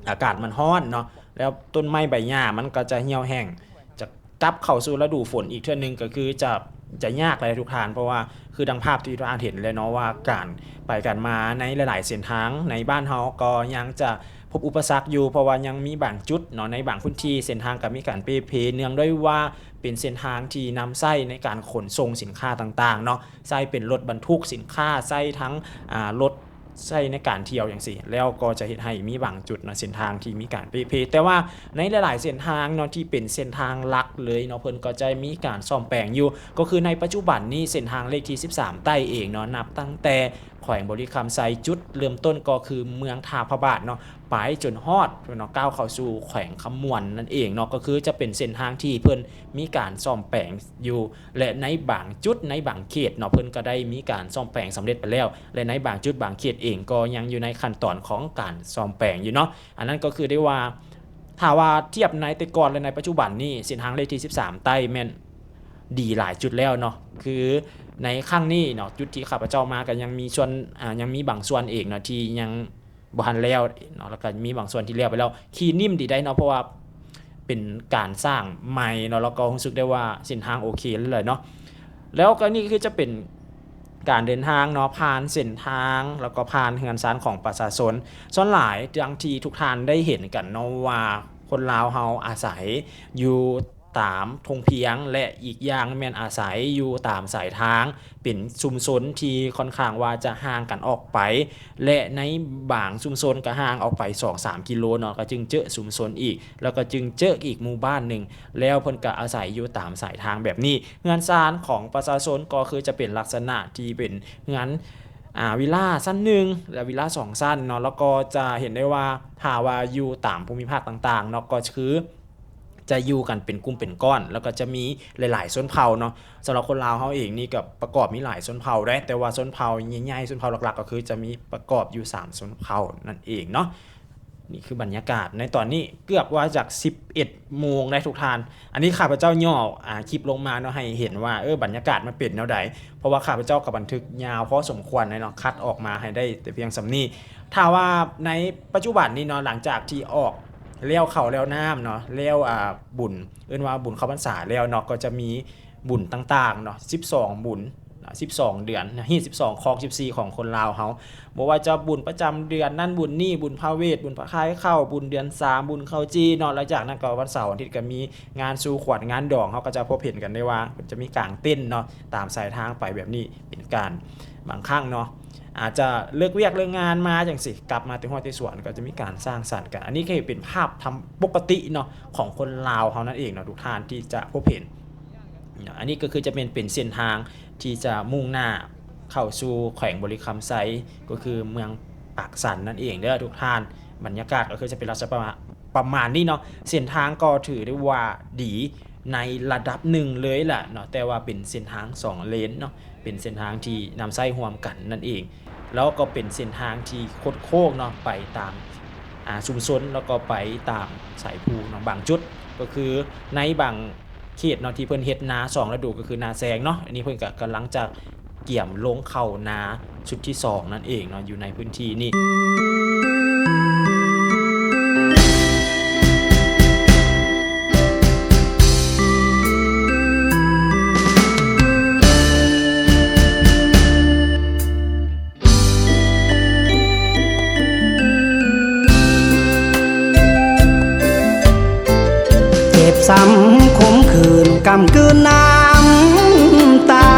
ອາກາດມັນຮ້ອນເນາະ, ແລ້ວຕົ້ນໄມ້ໃບຫຍ້າມັນກໍຈະຫ່ຽວແຫ້ງ ຈະ ກັບເຂົ້າສູ່ລະດູຝົນອີກເທື່ອໜຶ່ງ ກໍຄືຈະ ຈະຍາກຫຼາຍທຸກທ່ານ, ເພາະວ່າຄືດັ່ງພາບທີ່ທຸກທ່ານເຫັນແຫຼະເນາະ ວ່າການໄປກັນມາໃນຫຼາຍໆເສັ້ນທາງໃນບ້ານເຮົາກໍຍັງຈະພົບອຸປະສັກຢູ່, ເພາະວ່າຍັງມີບາງຈຸດເນາະ ໃນບາງພື້ນທີ່ເສັ້ນທາງກໍມີການເປ່ເພ ເນື່ອງດ້ວຍວ່າເປັນເສັ້ນທາງທີ່ນຳໃຊ້ໃນການຂົນສົ່ງສິນຄ້າຕ່າງໆເນາະ, ໃຊ້ເປັນລົດບັນທຸກສິນຄ້າ, ໃຊ້ທັງ ອາ ລົດ ໃຊ້ໃນການທ່ຽວຈັ່ງຊີ້ ແລ້ວກໍຈະເຮັດໃຫ້ມີບາງຈຸດເນາະ ເສັ້ນທາງທີ່ມີການເປ່ເພ. ແຕ່ວ່າໃນຫຼາຍໆເສັ້ນທາງເນາະ ທີ່ເປັນເສັ້ນທາງຫຼັກເລີຍເນາະ ເພິ່ນກໍຈະມີການສ້ອມແປງຢູ່. ກໍຄືໃນປັດຈຸບັນນີ້ ເສັ້ນທາງເລກທີສິບສາມໃຕ້ເອງເນາະ ນັບຕັ້ງແຕ່ແຂວງບໍລິຄຳໄຊ ຈຸດເລີ່ມຕົ້ນກໍຄືເມືອງທ່າພະບາດເນາະ ໄປຈົນຮອດເນາະ ກ້າວເຂົ້າສູ່ແຂວງຄຳມ່ວນນັ້ນເອງເນາະ, ກໍຄືຈະເປັນເສັ້ນທາງທີ່ເພິ່ນມີການສ້ອມແປງຢູ່ ແລະ ໃນບາງຈຸດໃນບາງເຂດເນາະ ເພິ່ນກໍໄດ້ມີການສ້ອມແປງສຳເລັດໄປແລ້ວ ແລະ ໃນບາງຈຸດບາງເຂດເອງກໍຍັງຢູ່ໃນຂັ້ນຕອນຂອງການສ້ອມແປງຢູ່ເນາະ. ອັນນັ້ນກໍຄືໄດ້ວ່າ ຖ້າວ່າທຽບໃນແຕ່ກ່ອນ ແລະ ໃນປັດຈຸບັນນີ້ ເສັ້ນທາງເລກທີສິບສາມໃຕ້ແມ່ນດີຫຼາຍຈຸດແລ້ວເນາະ, ຄືໃນຄັ້ງນີ້ເນາະ ຈຸດທີ່ຂ້າພະເຈົ້າມາກໍຍັງມີສ່ວນ ອາ ຍັງມີບາງສ່ວນເອງເນາະ ທີ່ຍັງ ບໍ່ທັນແລ້ວເນາະ, ແລ້ວກໍມີບາງສ່ວນທີ່ແລ້ວໄປແລ້ວ. ຂີ່ນິ້ມດີໄດ໋ເນາະ ເພາະວ່າເປັນການສ້າງໃໝ່ເນາະ, ແລ້ວກໍຮູ້ສຶກໄດ້ວ່າເສັ້ນທາງໂອເຄເລີຍແຫຼະເນາະ. ແລ້ວກໍນີ້ຄືຈະເປັນການເດີນທາງເນາະ ຜ່ານເສັ້ນທາງ ແລ້ວກໍຜ່ານເຮືອນຊານຂອງປະຊາຊົນ. ສ່ວນຫຼາຍດັ່ງທີ່ທຸກທ່ານໄດ້ເຫັນກັນເນາະ ວ່າຄົນລາວເຮົາອາໄສຢູ່ ຕາມທົ່ງພຽງ ແລະ ອີກຢ່າງແມ່ນອາໄສຢູ່ຕາມສາຍທາງ ເປັນຊຸມຊົນທີ່ຂ້ອນຂ້າງວ່າຈະຫ່າງກັນອອກໄປ ແລະ ໃນບາງຊຸມຊົນກໍຫ່າງອອກໄປສອງສາມກິໂລເນາະ ກໍຈຶ່ງເຈີຊຸມຊົນອີກ ແລ້ວກໍຈຶ່ງເຈີອີກໝູ່ບ້ານໜຶ່ງ ແລ້ວເພິ່ນກໍອາໄສຢູ່ຕາມສາຍທາງແບບນີ້. ເຮືອນຊານຂອງປະຊາຊົນກໍຄືຈະເປັນລັກສະນະທີ່ເປັນເຮືອນ ອ່າ ວິລາຊັ້ນໜຶ່ງ ແລະ ວິລາສອງຊັ້ນເນາະ, ແລ້ວກໍຈະເຫັນໄດ້ວ່າ ຖ້າວ່າຢູ່ຕາມພູມິພາກຕ່າງໆເນາະ ກໍຄືຈະຢູ່ກັນເປັນກຸ່ມເປັນກ້ອນ ແລ້ວກໍຈະມີຫຼາຍໆຊົນເຜົ່າເນາະ. ສຳລັບຄົນລາວເຮົາເອງນີ້ກໍປະກອບມີຫຼາຍຊົນເຜົ່າເດ້, ແຕ່ວ່າຊົນເຜົ່າໃຫຍ່ໆ ຊົນເຜົ່າຫຼັກໆ ກໍຄືຈະມີປະກອບຢູ່ສາມຊົນເຜົ່ານັ້ນເອງເນາະ. ນີ້ຄືບັນຍາກາດໃນຕອນນີ້ ເກືອບວ່າຈາກສິບເອັດໂມງໄດ້ທຸກທ່ານ. ອັນນີ້ຂ້າພະເຈົ້າຫຍໍ້ ອາ ຄລິບລົງມາເນາະ ໃຫ້ເຫັນວ່າ ເອີ ບັນຍາກາດມັນເປັນແນວໃດ, ເພາະວ່າຂ້າພະເຈົ້າກໍບັນທຶກຍາວພໍສົມຄວນເນາະ, ຄັດອອກມາໃຫ້ໄດ້ແຕ່ພຽງສ່ຳນີ້. ຖ້າວ່າໃນປັດຈຸບັນນີ້ເນາະ ຫຼັງຈາກທີ່ອອກແລ້ວເຂົ້າແລ້ວນ້ຳເນາະ ແລ້ວ ອາ ບຸນ ເອີ້ນວ່າບຸນເຂົ້າພັນສາແລ້ວເນາະ ກໍຈະມີ ບຸນຕ່າງໆເນາະ ສິບສອງບຸນເນາະ ສິບສອງເດືອນ ຮີດສິບສອງຄອງສິບສີ່ຂອງຄົນລາວເຮົາ, ບໍ່ວ່າຈະບຸນປະຈຳເດືອນນັ້ນບຸນນີ້ ບຸນພະເວດ ບຸນພະຄາຍເຂົ້າ ບຸນເດືອນສາມ ບຸນເຂົ້າຈີ່ເນາະ. ຫຼັງຈາກນັ້ນກໍວັນເສົາວັນອາທິດກໍມີງານສູ່ຂວັນງານດອງ, ເຮົາກໍຈະພົບເຫັນກັນໄດ້ວ່າເພິ່ນຈະມີກາງເຕັນເນາະ ຕາມສາຍທາງໄປແບບນີ້ເປັນການ ບາງຄັ້ງເນາະ ອາດຈະເລີກວຽກເລີກງານມາຈັ່ງຊີ້ ກັບມາແຕ່ຮວດແຕ່ສວນ ກໍຈະມີການສັງສັນກັນ. ອັນນີ້ກໍເປັນພາບທຳປົກກະຕິເນາະ ຂອງຄົນລາວເຮົານັ້ນເອງເນາະ ທຸກທ່ານທີ່ຈະພົບເຫັນເນາະ. ອັນນີ້ກໍຄືຈະເປັນ ເປັນເສັ້ນທາງທີ່ຈະມຸ່ງໜ້າເຂົ້າສູ່ແຂວງບໍລິຄຳໄຊ ກໍຄືເມືອງປາກຊັນນັ້ນເອງເດີທຸກທ່ານ. ບັນຍາກາດກໍຄືຈະເປັນລັກສະນະປະມານນີ້ເນາະ. ເສັ້ນທາງກໍຖືໄດ້ວ່າດີໃນລະດັບໜຶ່ງເລີຍລະເນາະ, ແຕ່ວ່າເປັນເສັ້ນທາງສອງເລນເນາະ ເປັນເສັ້ນທາງທີ່ນຳໃຊ້ຮ່ວມກັນນັ້ນເອງ, ແລ້ວກໍເປັນເສັ້ນທາງທີ່ຄົດໂຄ້ງເນາະ ໄປຕາມ ອາ ຊຸມຊົນ ແລ້ວກໍໄປຕາມສາຍພູເນາະ. ບາງຈຸດກໍຄືໃນບາງເຂດເນາະ ທີ່ເພິ່ນເຮັດນາສອງລະດູ ກໍຄືນາແຊງເນາະ, ອັນນີ້ເພິ່ນກໍກຳລັງຈະກຽມລົງເຂົ້ານາຊຸດທີສອງນັ້ນເອງເນາະ ຢູ່ໃນພື້ນທີ່ນີ້. ເຈັບຊ້ຳຂົມຂືນ ກຳກືນນ້ຳຕາ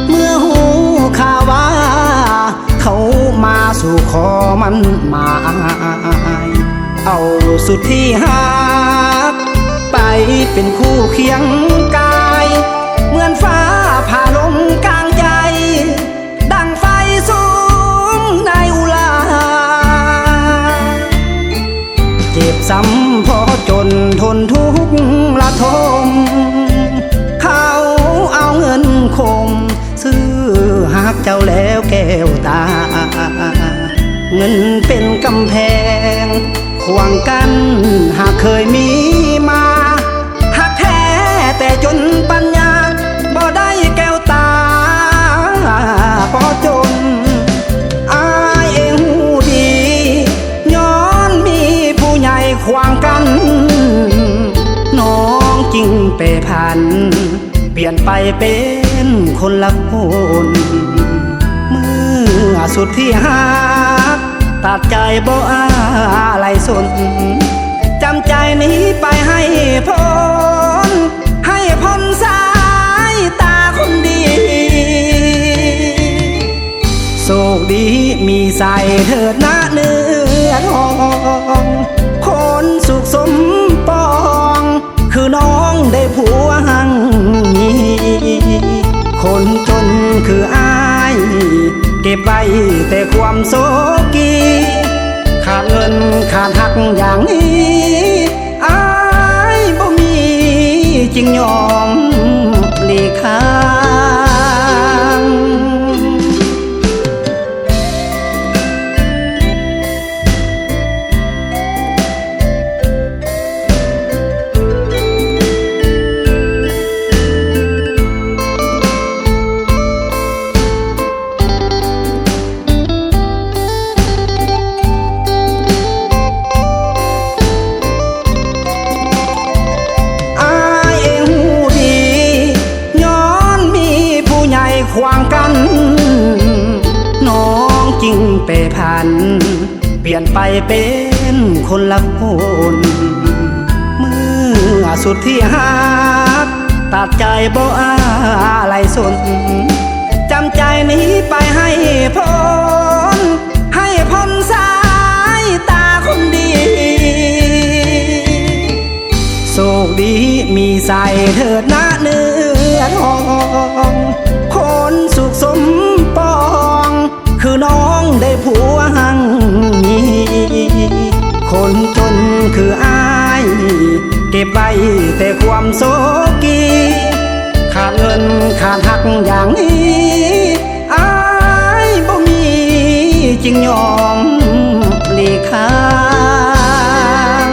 ເມື່ອຮູ້ຂ່າວວ່າ ເຂົາມາສູ່ຂໍໝັ້ນໝາຍ ເອົາສຸດທີ່ຮັກ ໄປເປັນຄູ່ຄຽງກາຍ ເໝືອນຟ້າຜ່າລົງກາງໃຈ ດັ່ງໄຟສຸມໃນອຸລາ ເຈັບຊ້ຳພໍຈົນທົນທຸກລະທົມ ເຂົາເອົາເງິນຄົມ ຊື້ຮັກເຈົ້າແລ້ວແກ້ວຕາ ເງິນເປັນກຳແພງ ຂວາງກັ້ນຫາກເຄີຍມີມາ ຮັກແທ້ແຕ່ຈົນປັນຍາ ບໍ່ໄດ້ແກ້ວຕາພໍຈົນ ອ້າຍເອງຮູ້ດີ ຍ້ອນມີຜູ້ໃຫຍ່ຂວາງກັ້ນ ນ້ອງຈຶ່ງແປຜັນ ປ່ຽນໄປເປັນຄົນລະຄົນ ເມື່ອສຸດທີ່ຮັກ ຕັດໃຈບໍ່ອາໄລສົນ ຈຳໃຈໜີໄປໃຫ້ພົ້ນ ໃຫ້ພົ້ນສາຍຕາຄົນດີ ໂຊກດີມີໄຊເທີດນະເນື້ອທອງ ຄົນສຸກສົມປອງ ຄືນ້ອງໄດ້ຜົວຮັ່ງມີ ຄົນຈົນຄືອ້າຍ ເກັບໄວ້ແຕ່ຄວາມໂສກີ ຂາດເງິນຂາດຮັກຢ່າງນີ້ ອ້າຍບໍ່ມີຈຶ່ງຍອມຫຼີກຫ່າງ. ອ້າຍເອງຮູ້ດີ ຍ້ອນມີຜູ້ໃຫຍ່ຂວາງກັ້ນ ນ້ອງຈຶ່ງແປຜັນ ປ່ຽນໄປເປັນຄົນລະຄົນ ເມື່ອສຸດທີ່ຮັກ ຕັດໃຈບໍ່ອາໄລສົນ ຈຳໃຈໜີໄປໃຫ້ພົ້ນ ໃຫ້ພົ້ນສາຍຕາຄົນດີ ໂຊກດີມີໄຊເທີດນະເນື້ອທອງ ຄົນສຸກສົມປອງ ຄືນ້ອງໄດ້ຜົວຮັ່ງມີ ຄົນຈົນຄືອ້າຍ ເກັບໄວ້ແຕ່ຄວາມໂສກີ ຂາດເງິນຂາດຮັກຢ່າງນີ້ ອ້າຍບໍ່ມີຈຶ່ງຍອມຫຼີກຫ່າງ.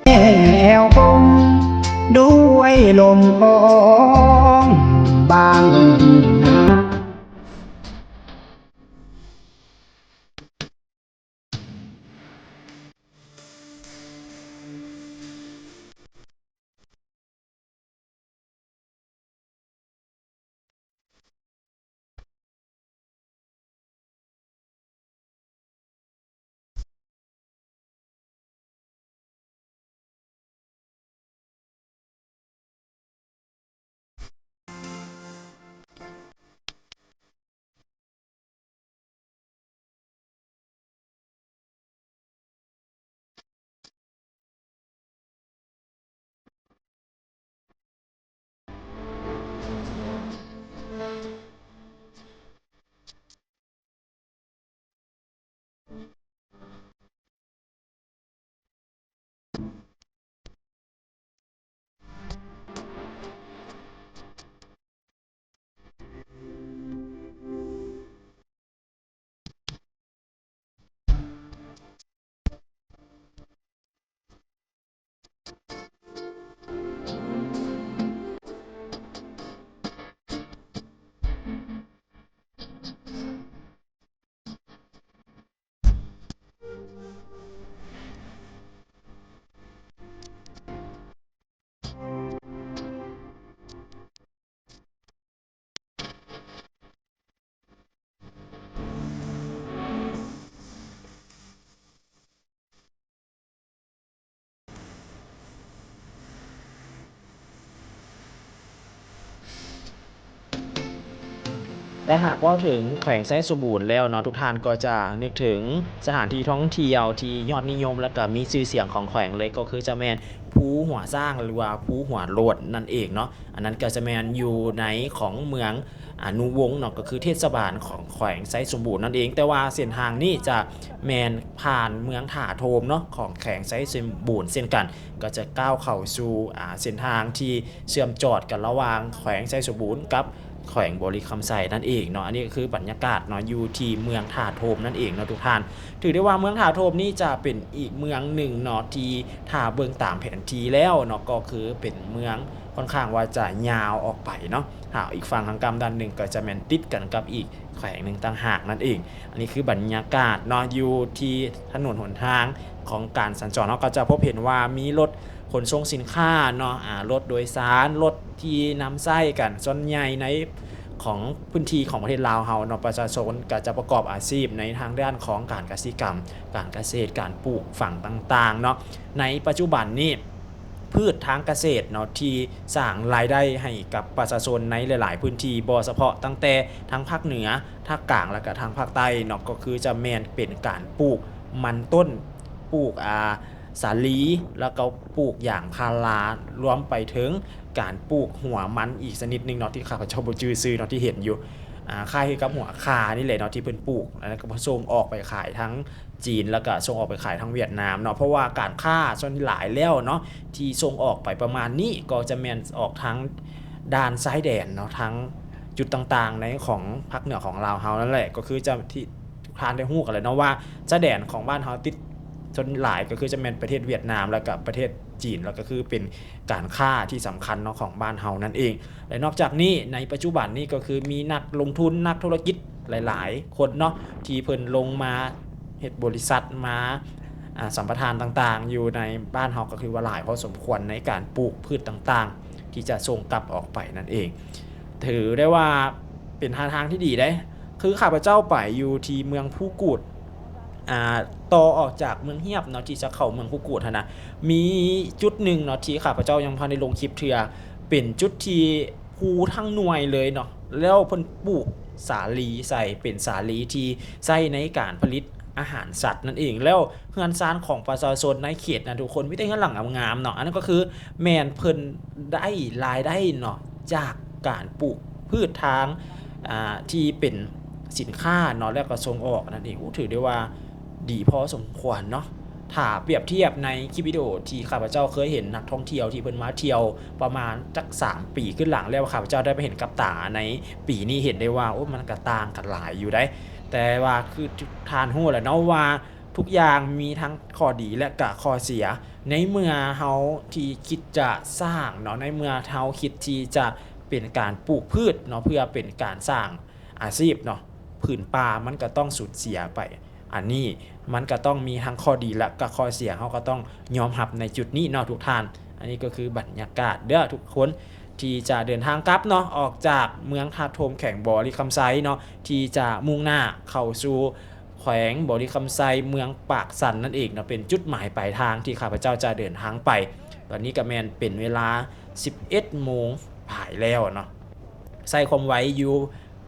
ແອວກົມດ້ວຍລົມຂອງບາງນາ. ແຕ່ຫາກເວົ້າເຖິງແຂວງໄຊສົມບູນແລ້ວເນາະ ທຸກທ່ານກໍຈະນຶກເຖິງສະຖານທີ່ທ່ອງທ່ຽວທີ່ຍອດນິຍົມ ແລະ ກໍມີຊື່ສຽງຂອງແຂວງເລີຍ ກໍຄືຈະແມ່ນພູຫົວຊ້າງ ຫຼືວ່າພູຫົວໂລດນັ້ນເອງເນາະ. ອັນນັ້ນກໍຈະແມ່ນຢູ່ໃນຂອງເມືອງອະນຸວົງເນາະ ກໍຄືເທດສະບານຂອງແຂວງໄຊສົມບູນນັ້ນເອງ. ແຕ່ວ່າເສັ້ນທາງນີ້ຈະແມ່ນຜ່ານເມືອງທ່າໂທມເນາະ ຂອງແຂວງໄຊສົມບູນເຊັ່ນກັນ. ກໍຈະກ້າວເຂົ້າສູ່ ອາ ເສັ້ນທາງທີ່ເຊື່ອມຈອດກັນລະຫວ່າງແຂວງໄຊສົມບູນກັບແຂວງບໍລິຄຳໄຊນັ້ນເອງເນາະ. ອັນນີ້ກໍຄືບັນຍາກາດເນາະ ຢູ່ທີ່ເມືອງທ່າໂທມນັ້ນເອງເນາະທຸກທ່ານ. ຖືໄດ້ວ່າເມືອງທ່າໂທມນີ້ຈະເປັນອີກເມືອງໜຶ່ງເນາະ ທີ່ຖ້າເບິ່ງຕາມແຜນທີ່ແລ້ວເນາະ ກໍຄືເປັນເມືອງຄ່ອນຂ້າງວ່າຈະຍາວອອກໄປເນາະ. ຖ້າອີກຝັ່ງທາງກ້ຳດ້ານໜຶ່ງກໍຈະແມ່ນຕິດກັນກັບອີກ ແຂວງໜຶ່ງຕ່າງຫາກນັ້ນເອງ. ອັນນີ້ຄືບັນຍາກາດເນາະ ຢູ່ທີ່ຖະໜົນຫົນທາງຂອງການສັນຈອນເນາະ ກໍຈະພົບເຫັນວ່າມີລົດຂົນສົ່ງສິນຄ້າເນາະ ອາ ລົດໂດຍສານ ລົດທີ່ນຳໃຊ້ກັນ ສ່ວນໃຫຍ່ໃນຂອງພື້ນທີ່ຂອງປະເທດລາວເຮົາເນາະ ປະຊາຊົນກໍຈະປະກອບອາຊີບໃນທາງດ້ານຂອງການກະສິກຳ ການກະເສດ ການປູກຝັງຕ່າງໆເນາະ. ໃນປັດຈຸບັນນີ້ ພືດທາງກະເສດເນາະ ທີ່ສ້າງລາຍໄດ້ໃຫ້ກັບປະຊາຊົນໃນຫຼາຍໆພື້ນທີ່ ບໍ່ສະເພາະຕັ້ງແຕ່ທາງພາກເໜືອ, ພາກກາງ ແລະກະທາງພາກໃຕ້ເນາະ ກໍຄືຈະແມ່ນເປັນການປູກມັນຕົ້ນ, ປູກ ອາ ສາລີ ແລ້ວກໍປູກຢາງພາລາ ລວມໄປເຖິງການປູກຫົວມັນອີກຊະນິດໜຶ່ງເນາະ ທີ່ຂ້າພະເຈົ້າບໍ່ຈື່ຊື່ເນາະ ທີ່ເຫັນຢູ່ ອາ ຄ້າຍຄືກັບຫົວຂ່ານີ້ແຫຼະເນາະ ທີ່ເພິ່ນປູກ ແລ້ວກໍສົ່ງອອກໄປຂາຍທາງ ຈີນ ແລ້ວກະສົ່ງອອກໄປຂາຍທາງຫວຽດນາມເນາະ. ເພາະວ່າການຄ້າສ່ວນຫຼາຍແລ້ວເນາະ ທີ່ສົ່ງອອກໄປປະມານນີ້ ກໍຈະແມ່ນອອກທາງດ່ານຊາຍແດນເນາະ ທາງຈຸດຕ່າງໆໃນຂອງພາກເໜືອຂອງລາວເຮົານັ້ນແຫຼະ. ກໍຄືຈະ ທີ່ທຸກທ່ານໄດ້ຮູ້ກັນແລ້ວເນາະວ່າ ຊາຍແດນຂອງບ້ານເຮົາຕິດ ສ່ວນຫຼາຍກໍຄືຈະແມ່ນປະເທດຫວຽດນາມ ແລ້ວກະປະເທດຈີນ ແລ້ວກໍຄືເປັນການຄ້າທີ່ສຳຄັນເນາະ ຂອງບ້ານເຮົານັ້ນເອງ. ແລະນອກຈາກນີ້ ໃນປັດຈຸບັນນີ້ກໍຄືມີນັກລົງທຶນ ນັກທຸລະກິດຫຼາຍໆຄົນເນາະ ທີ່ເພິ່ນລົງມາເຮັດບໍລິສັດ ມາ ອາ ສຳປະທານຕ່າງໆ ຢູ່ໃນບ້ານເຮົາ ກໍຖືວ່າຫຼາຍພໍສົມຄວນໃນການປູກພືດຕ່າງໆ ທີ່ຈະສົ່ງກັບອອກໄປນັ້ນເອງ. ຖືໄດ້ວ່າເປັນທ່າທາງທີ່ດີເດ້. ຄືຂ້າພະເຈົ້າໄປຢູ່ທີ່ເມືອງພູກູດ ອາ ຕໍ່ອອກຈາກເມືອງຮຽບເນາະ ທີ່ຈະເຂົ້າເມືອງພູກູດຫັ້ນນະ ມີຈຸດໜຶ່ງເນາະ ທີ່ຂ້າພະເຈົ້າຍັງບໍ່ທັນໄດ້ລົງຄລິບເທື່ອ ເປັນຈຸດທີ່ພູທັງໜ່ວຍເລີຍເນາະ ແລ້ວເພິ່ນປູກສາລີໃສ່ ເປັນສາລີທີ່ໃຊ້ໃນການຜະລິດອາຫານສັດນັ້ນເອງ. ແລ້ວເຮືອນຊານຂອງປະຊາຊົນໃນເຂດນັ້ນທຸກຄົນ ມີແຕ່ເຮືອນຫຼັງງາມໆເນາະ. ອັນນັ້ນກໍຄືແມ່ນເພິ່ນໄດ້ລາຍໄດ້ເນາະ ຈາກການປູກພືດທາງ ອາ ທີ່ເປັນສິນຄ້າເນາະ ແລ້ວກໍສົ່ງອອກນັ້ນເອງ. ໂອ້ ຖືໄດ້ວ່າດີພໍສົມຄວນເນາະ. ຖ້າປຽບທຽບໃນຄລິບວິດີໂອທີ່ຂ້າພະເຈົ້າເຄີຍເຫັນນັກທ່ອງທ່ຽວທີ່ເພິ່ນມາທ່ຽວປະມານຈັກສາມປີຂຶ້ນຫຼັງ ແລ້ວຂ້າພະເຈົ້າໄດ້ໄປເຫັນກັບຕາໃນປີນີ້ ເຫັນໄດ້ວ່າ ໂອ້ ມັນກໍຕ່າງກັນຫຼາຍຢູ່ໃດ໋. ແຕ່ວ່າຄືທຸກທ່ານຮູ້ແຫຼະເນາະວ່າ ທຸກຢ່າງມີທັງຂໍ້ດີ ແລະກະຂໍ້ເສຍ. ໃນເມື່ອເຮົາທີ່ຄິດຈະສ້າງເນາະ ໃນເມື່ອເຮົາຄິດທີ່ຈະເປັນການປູກພືດເນາະ ເພື່ອເປັນການສ້າງອາຊີບເນາະ ຜືນປ່າມັນກໍຕ້ອງສູນເສຍໄປ. ອັນນີ້ມັນກໍຕ້ອງມີທັງຂໍ້ດີ ແລະກະຂໍ້ເສຍ ເຮົາກໍຕ້ອງຍອມຮັບໃນຈຸດນີ້ເນາະທຸກທ່ານ. ອັນນີ້ກໍຄືບັນຍາກາດເດີ້ທຸກຄົນ ທີ່ຈະເດີນທາງກັບເນາະ ອອກຈາກເມືອງທ່າໂທມ ແຂວງບໍລິຄຳໄຊເນາະ ທີ່ຈະມຸ່ງໜ້າເຂົ້າສູ່ ແຂວງບໍລິຄຳໄຊ ເມືອງປາກຊັນນັ້ນເອງເນາະ ເປັນຈຸດໝາຍປາຍທາງທີ່ຂ້າພະເຈົ້າຈະເດີນທາງໄປ. ຕອນນີ້ກໍແມ່ນເປັນເວລາສິບເອັດໂມງປາຍແລ້ວເນາະ ໃຊ້ຄວາມໄວຢູ່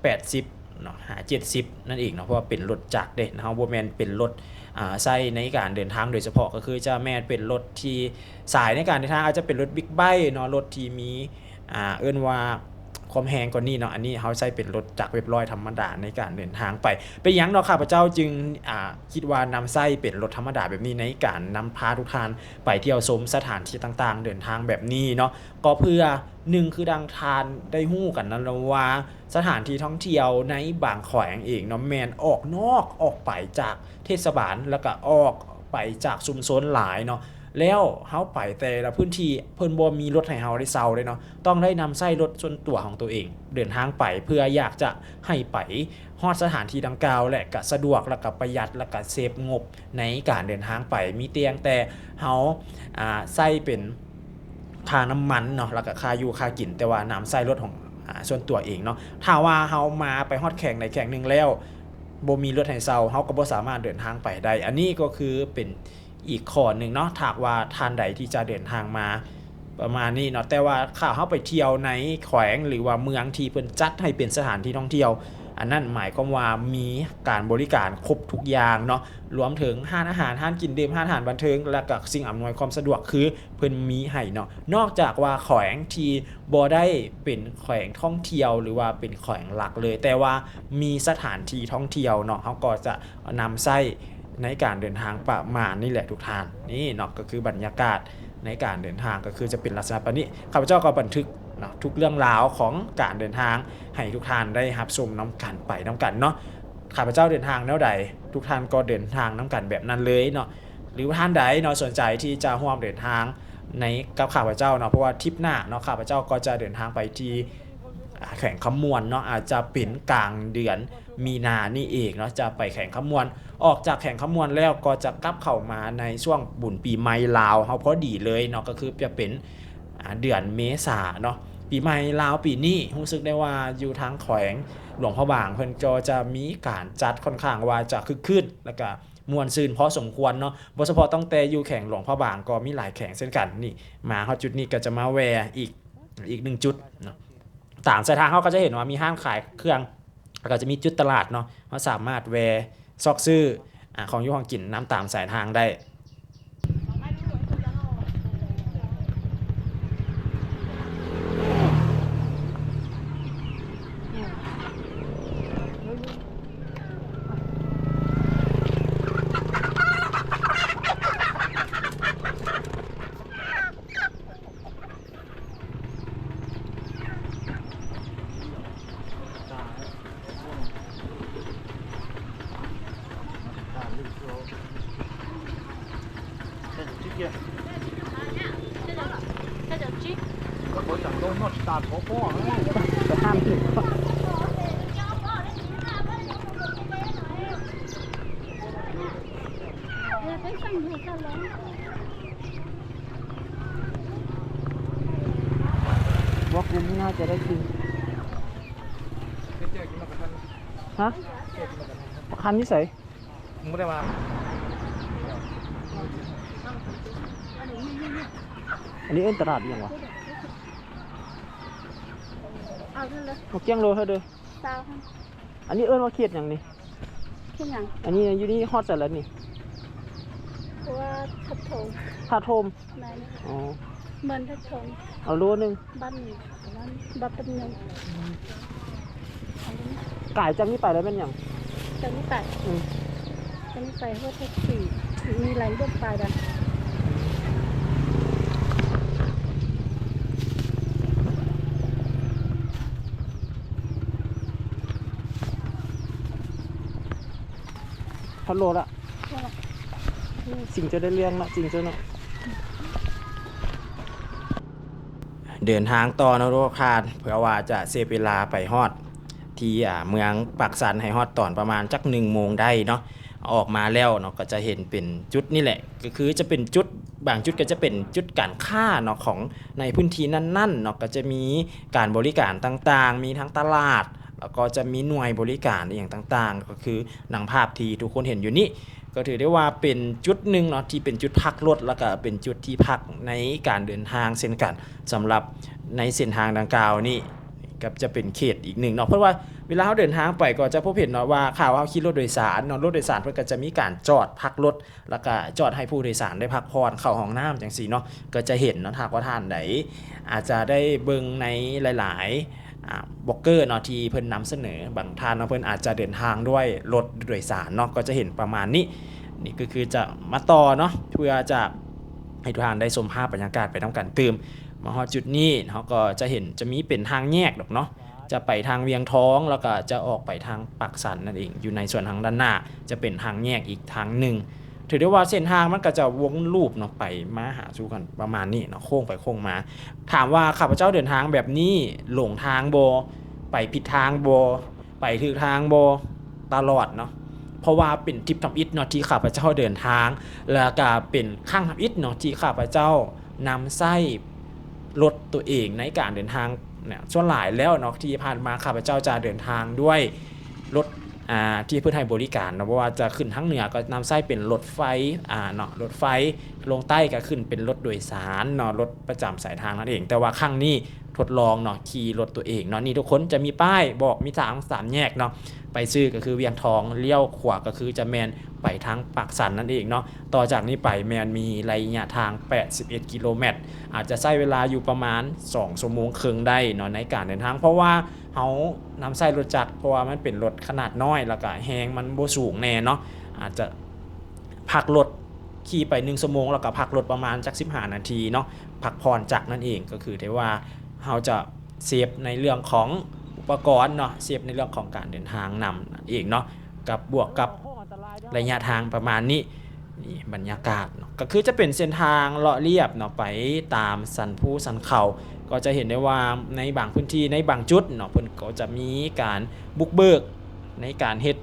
ແປດສິບເນາະ ຫາເຈັດສິບນັ້ນເອງເນາະ ເພາະວ່າເປັນລົດຈັກເດ້ ເຮົາບໍ່ແມ່ນເປັນລົດ ອາ ໃຊ້ໃນການເດີນທາງໂດຍສະເພາະ ກໍຄືຈະແມ່ນເປັນລົດທີ່ສາຍໃນການເດີນທາງ ອາດຈະເປັນລົດບິກໄບເນາະ ລົດທີ່ມີ ອ່າ ເອີ້ນວ່າຄວາມແຮງກວ່ານີ້ເນາະ. ອັນນີ້ເຮົາໃຊ້ເປັນລົດຈັກວຽບຮ້ອຍທຳມະດາໃນການເດີນທາງໄປ. ເປັນຫຍັງເນາະ ຂ້າພະເຈົ້າຈຶ່ງ ອ່າ ຄິດວ່ານຳໃຊ້ເປັນລົດທຳມະດາແບບນີ້ ໃນການນຳພາທຸກທ່ານໄປທ່ຽວຊົມສະຖານທີ່ຕ່າງໆ ເດີນທາງແບບນີ້ເນາະ ກໍເພື່ອ ໜຶ່ງ ຄືດັ່ງທ່ານໄດ້ຮູ້ກັນນັ້ນແຫຼະວ່າ ສະຖານທີ່ທ່ອງທ່ຽວໃນບາງແຂວງເອງເນາະ ແມ່ນອອກນອກອອກໄປຈາກເທດສະບານ ແລ້ວກະອອກໄປຈາກຊຸມຊົນຫຼາຍເນາະ. ແລ້ວເຮົາໄປແຕ່ລະພື້ນທີ່ ເພິ່ນບໍ່ມີລົດໃຫ້ເຮົາໄດ້ເຊົ່າເດ້ເນາະ ຕ້ອງໄດ້ນຳໃຊ້ລົດສ່ວນຕົວຂອງຕົວເອງເດີນທາງໄປ ເພື່ອຢາກຈະໃຫ້ໄປຮອດສະຖານທີ່ດັ່ງກ່າວ ແລະກະສະດວກ ແລະກະປະຢັດ ແລະກະເຊບງົບໃນການເດີນທາງໄປ. ມີພຽງແຕ່ເຮົາ ອາ ໃຊ້ເປັນຄ່ານ້ຳມັນເນາະ ແລະກະຄ່າຢູ່ຄ່າກິນ ແຕ່ວ່ານຳໃຊ້ລົດຂອງ ອາ ສ່ວນຕົວເອງເນາະ. ຖ້າວ່າເຮົາມາໄປຮອດແຂວງໃດແຂວງໜຶ່ງແລ້ວ ບໍ່ມີລົດໃຫ້ເຊົ່າ ເຮົາກໍບໍ່ສາມາດເດີນທາງໄປໄດ້. ອັນນີ້ກໍຄືເປັນ ອີກຂໍ້ໜຶ່ງເນາະ ຖ້າຫາກວ່າທ່ານໃດທີ່ຈະເດີນທາງມາປະມານນີ້ເນາະ. ແຕ່ວ່າຖ້າເຮົາໄປທ່ຽວໃນແຂວງ ຫຼືວ່າເມືອງທີ່ເພິ່ນຈັດໃຫ້ເປັນສະຖານທີ່ທ່ອງທ່ຽວ ອັນນັ້ນໝາຍຄວາມວ່າມີການບໍລິການຄົບທຸກຢ່າງເນາະ, ລວມເຖິງຮ້ານອາຫານ, ຮ້ານກິນດື່ມ, ຮ້ານອາຫານບັນເທີງ ແລະກະສິ່ງອຳນວຍຄວາມສະດວກຄືເພິ່ນມີໃຫ້ເນາະ. ນອກຈາກວ່າແຂວງທີ່ບໍ່ໄດ້ເປັນແຂວງທ່ອງທ່ຽວ ຫຼືວ່າເປັນແຂວງຫຼັກເລີຍ, ແຕ່ວ່າມີສະຖານທີ່ທ່ອງທ່ຽວເນາະ, ເຮົາກໍຈະນຳໃຊ້ໃນການເດີນທາງປະມານນີ້ແຫຼະທຸກທ່ານ. ນີ້ເນາະ ກໍຄືບັນຍາກາດໃນການເດີນທາງ ກໍຄືຈະເປັນລັກສະນະປານນີ້. ຂ້າພະເຈົ້າກໍບັນທຶກເນາະ ທຸກເລື່ອງລາວຂອງການເດີນທາງ ໃຫ້ທຸກທ່ານໄດ້ຮັບຊົມນຳກັນ ໄປນຳກັນເນາະ. ຂ້າພະເຈົ້າເດີນທາງແນວໃດ ທຸກທ່ານກໍເດີນທາງນຳກັນແບບນັ້ນເລີຍເນາະ. ຫຼືວ່າທ່ານໃດເນາະ ສົນໃຈທີ່ຈະຮ່ວມເດີນທາງໃນ ກັບຂ້າພະເຈົ້າເນາະ, ເພາະວ່າທຣິບໜ້າເນາະ ຂ້າພະເຈົ້າກໍຈະເດີນທາງໄປທີ່ ອາ ແຂວງຄຳມ່ວນເນາະ, ອາດຈະເປັນກາງເດືອນມີນານີ້ເອງເນາະ ຈະໄປແຂວງຄຳມ່ວນ. ອອກຈາກແຂວງຄຳມ່ວນແລ້ວກໍຈະກັບເຂົ້າມາໃນຊ່ວງບຸນປີໃໝ່ລາວເຮົາພໍດີເລີຍເນາະ, ກໍຄືຈະເປັນ ອາ ເດືອນເມສາເນາະ. ປີໃໝ່ລາວປີນີ້ ຮູ້ສຶກໄດ້ວ່າຢູ່ທາງແຂວງຫຼວງພະບາງ ເພິ່ນກໍຈະມີການຈັດຄ່ອນຂ້າງວ່າຈະຄຶກຄື້ນ ແລ້ວກະມ່ວນຊື່ນພໍສົມຄວນເນາະ, ບໍ່ສະເພາະຕັ້ງແຕ່ຢູ່ແຂວງຫຼວງພະບາງ ກໍມີຫຼາຍແຂວງເຊັ່ນກັນ. ນີ້ ມາຮອດຈຸດນີ້ກໍຈະມາແວ່ອີກ ອີກໜຶ່ງຈຸດເນາະ. ຕາມສາຍທາງເຮົາກໍຈະເຫັນວ່າມີຮ້ານຂາຍເຄື່ອງ ແລ້ວກໍຈະມີຈຸດຕະຫຼາດເນາະ, ເຮົາສາມາດແວ່ຊອກຊື້ ອາ ຂອງຢູ່ຂອງກິນນຳຕາມສາຍທາງໄດ້. ບໍ່ກຸມໜ້າຈະໄດ້ກິນ. ຮະ? ບັກຄັນຢູ່ໃສ? ບໍ່ໄດ້ວ່າ ອັນນີ້ເອີ້ນຕະຫຼາດອີ່ຫຍັງວະ? ເອົາເດີ ເອົາກ້ຽງໂລເດີ. ຊາວພັນ. ອັນນີ້ເອີ້ນວ່າເຂດຫຍັງນີ້? ເຂດຫຍັງ? ອັນນີ້ຢູ່ນີ້ຮອດໃສແລ້ວນີ້? ເພາະວ່າທັດໂທມ. ທັດໂທມ? ແມ່ນ. ອໍ ເມືອງທັດໂທມ. ເອົາໂລໜຶ່ງ. ບ້ານນີ້ ບ້ານ ບ້ານປະເມືອງ. ກາຍຈາກນີ້ໄປແລ້ວແມ່ນຫຍັງ? ຈາກນີ້ໄປ? ອືມ. ຈາກນີ້ໄປຮອດແທັກຊີ ມີຫຼາຍລົດໄປດະ. ຮອດໂລລະ. ໂລລະ. ອືມ. ຈິງຈະໄດ້ເລື່ອງເນາະ ຈິງຈະເນາະ. ເດີນທາງຕໍ່ເນາະທຸກທ່ານ ເພື່ອວ່າຈະເຊບເວລາໄປຮອດທີ່ ອາ ເມືອງປາກຊັນ ໃຫ້ຮອດຕອນປະມານຈັກໜຶ່ງໂມງໄດ້ເນາະ. ອອກມາແລ້ວເນາະ ກໍຈະເຫັນເປັນຈຸດນີ້ແຫຼະ ກໍຄືຈະເປັນຈຸດ ບາງຈຸດກໍຈະເປັນຈຸດການຄ້າເນາະ ຂອງໃນພື້ນທີ່ນັ້ນໆເນາະ, ກໍຈະມີການບໍລິການຕ່າງໆ ມີທັງຕະຫຼາດ ແລ້ວກໍຈະມີໜ່ວຍບໍລິການອີ່ຫຍັງຕ່າງໆ ກໍຄືດັ່ງພາບທີ່ທຸກຄົນເຫັນຢູ່ນີ້. ກໍຖືໄດ້ວ່າເປັນຈຸດໜຶ່ງເນາະ ທີ່ເປັນຈຸດພັກລົດ ແລ້ວກໍເປັນຈຸດທີ່ພັກໃນການເດີນທາງເຊັ່ນກັນ. ສຳລັບໃນເສັ້ນທາງດັ່ງກ່າວນີ້ ກໍຈະເປັນເຂດອີກໜຶ່ງເນາະ ເພາະວ່າເວລາເຮົາເດີນທາງໄປກໍຈະພົບເຫັນເນາະວ່າ ຖ້າວ່າເຮົາຂີ່ລົດໂດຍສານເນາະ ລົດໂດຍສານເພິ່ນກໍຈະມີການຈອດພັກລົດ ແລ້ວກໍຈອດໃຫ້ຜູ້ໂດຍສານໄດ້ພັກຜ່ອນ ເຂົ້າຫ້ອງນ້ຳຈັ່ງຊີ້ເນາະ ກໍຈະເຫັນເນາະ. ຖ້າຫາກວ່າທ່ານໃດອາດຈະໄດ້ເບິ່ງໃນຫຼາຍໆ ອາ ບລັອກເກີເນາະ ທີ່ເພິ່ນນຳສະເໜີ ບາງທ່ານເນາະ ເພິ່ນອາດຈະເດີນທາງດ້ວຍລົດໂດຍສານເນາະ ກໍຈະເຫັນປະມານນີ້. ນີ້ກໍຄືຈະມາຕໍ່ເນາະ ເພື່ອຈະໃຫ້ທຸກທ່ານໄດ້ຊົມພາບບັນຍາກາດໄປນຳກັນຕື່ມ. ມາຮອດຈຸດນີ້ເຮົາກໍຈະເຫັນຈະມີເປັນທາງແຍກດອກເນາະ ຈະໄປທາງວຽງທອງ ແລ້ວກໍຈະອອກໄປທາງປາກຊັນນັ້ນເອງ. ຢູ່ໃນສ່ວນທາງດ້ານໜ້າຈະເປັນທາງແຍກອີກທາງໜຶ່ງ. ຖືໄດ້ວ່າເສັ້ນທາງມັນກໍຈະວົນລູບເນາະ ໄປມາຫາສູ່ກັນປະມານນີ້ເນາະ ໂຄ້ງໄປໂຄ້ງມາ. ຖາມວ່າຂ້າພະເຈົ້າເດີນທາງແບບນີ້ຫຼົງທາງບໍ່? ໄປຜິດທາງບໍ່? ໄປຖືກທາງບໍ່? ຕະຫຼອດເນາະ ເພາະວ່າເປັນທຣິບທຳອິດເນາະ ທີ່ຂ້າພະເຈົ້າເດີນທາງ ແລ້ວກະເປັນຄັ້ງທຳອິດເນາະ ທີ່ຂ້າພະເຈົ້ານຳໃຊ້ລົດຕົວເອງໃນການເດີນທາງເນຍ. ສ່ວນຫຼາຍແລ້ວເນາະ ທີ່ຜ່ານມາຂ້າພະເຈົ້າຈະເດີນທາງດ້ວຍລົດ ອ່າ ທີ່ເພິ່ນໃຫ້ບໍລິການເນາະ ບໍ່ວ່າຈະຂຶ້ນທາງເໜືອກໍນຳໃຊ້ເປັນລົດໄຟ ອ່າ ເນາະ ລົດໄຟ, ລົງໃຕ້ກໍຂຶ້ນເປັນລົດໂດຍສານເນາະ ລົດປະຈຳສາຍທາງນັ້ນເອງ. ແຕ່ວ່າຄັ້ງນີ້ ທົດລອງເນາະ ຂີ່ລົດຕົວເອງເນາະ. ນີ້ທຸກຄົນ ຈະມີປ້າຍບອກ ມີທາງສາມແຍກເນາະ ໄປຊື່ກໍຄືວຽງທອງ, ລ້ຽວຂວາກໍຄືຈະແມ່ນໄປທາງປາກຊັນນັ້ນເອງເນາະ. ຕໍ່ຈາກນີ້ໄປແມ່ນມີໄລຍະທາງແປດສິບເອັດກິໂລແມັດ, ອາດຈະໃຊ້ເວລາຢູ່ປະມານສອງຊົ່ວໂມງເຄິ່ງໄດ້ເນາະ ໃນການເດີນທາງ ເພາະວ່າເຮົານຳໃຊ້ລົດຈັກ ເພາະວ່າມັນເປັນລົດຂະໜາດນ້ອຍ ແລ້ວກະແຮງມັນບໍ່ສູງແນ່ເນາະ. ອາດຈະພັກລົດ ຂີ່ໄປໜຶ່ງຊົ່ວໂມງ ແລ້ວກະພັກລົດປະມານຈັກສິບຫ້ານາທີເນາະ ພັກຜ່ອນຈັກນັ້ນເອງ. ກໍຄືໄດ້ວ່າເຮົາຈະເຊບໃນເລື່ອງຂອງອຸປະກອນເນາະ, ເຊບໃນເລື່ອງຂອງການເດີນທາງນຳນັ້ນເອງເນາະ, ກັບບວກກັບໄລຍະທາງປະມານນີ້. ນີ້ບັນຍາກາດເນາະ ກໍຄືຈະເປັນເສັ້ນທາງເລາະລຽບເນາະ ໄປຕາມສັນພູສັນເຂົາ. ກໍຈະເຫັນໄດ້ວ່າໃນບາງພື້ນທີ່ ໃນບາງຈຸດເນາະ ເພິ່ນກໍຈະມີການບຸກເບີກໃນການເຮັດ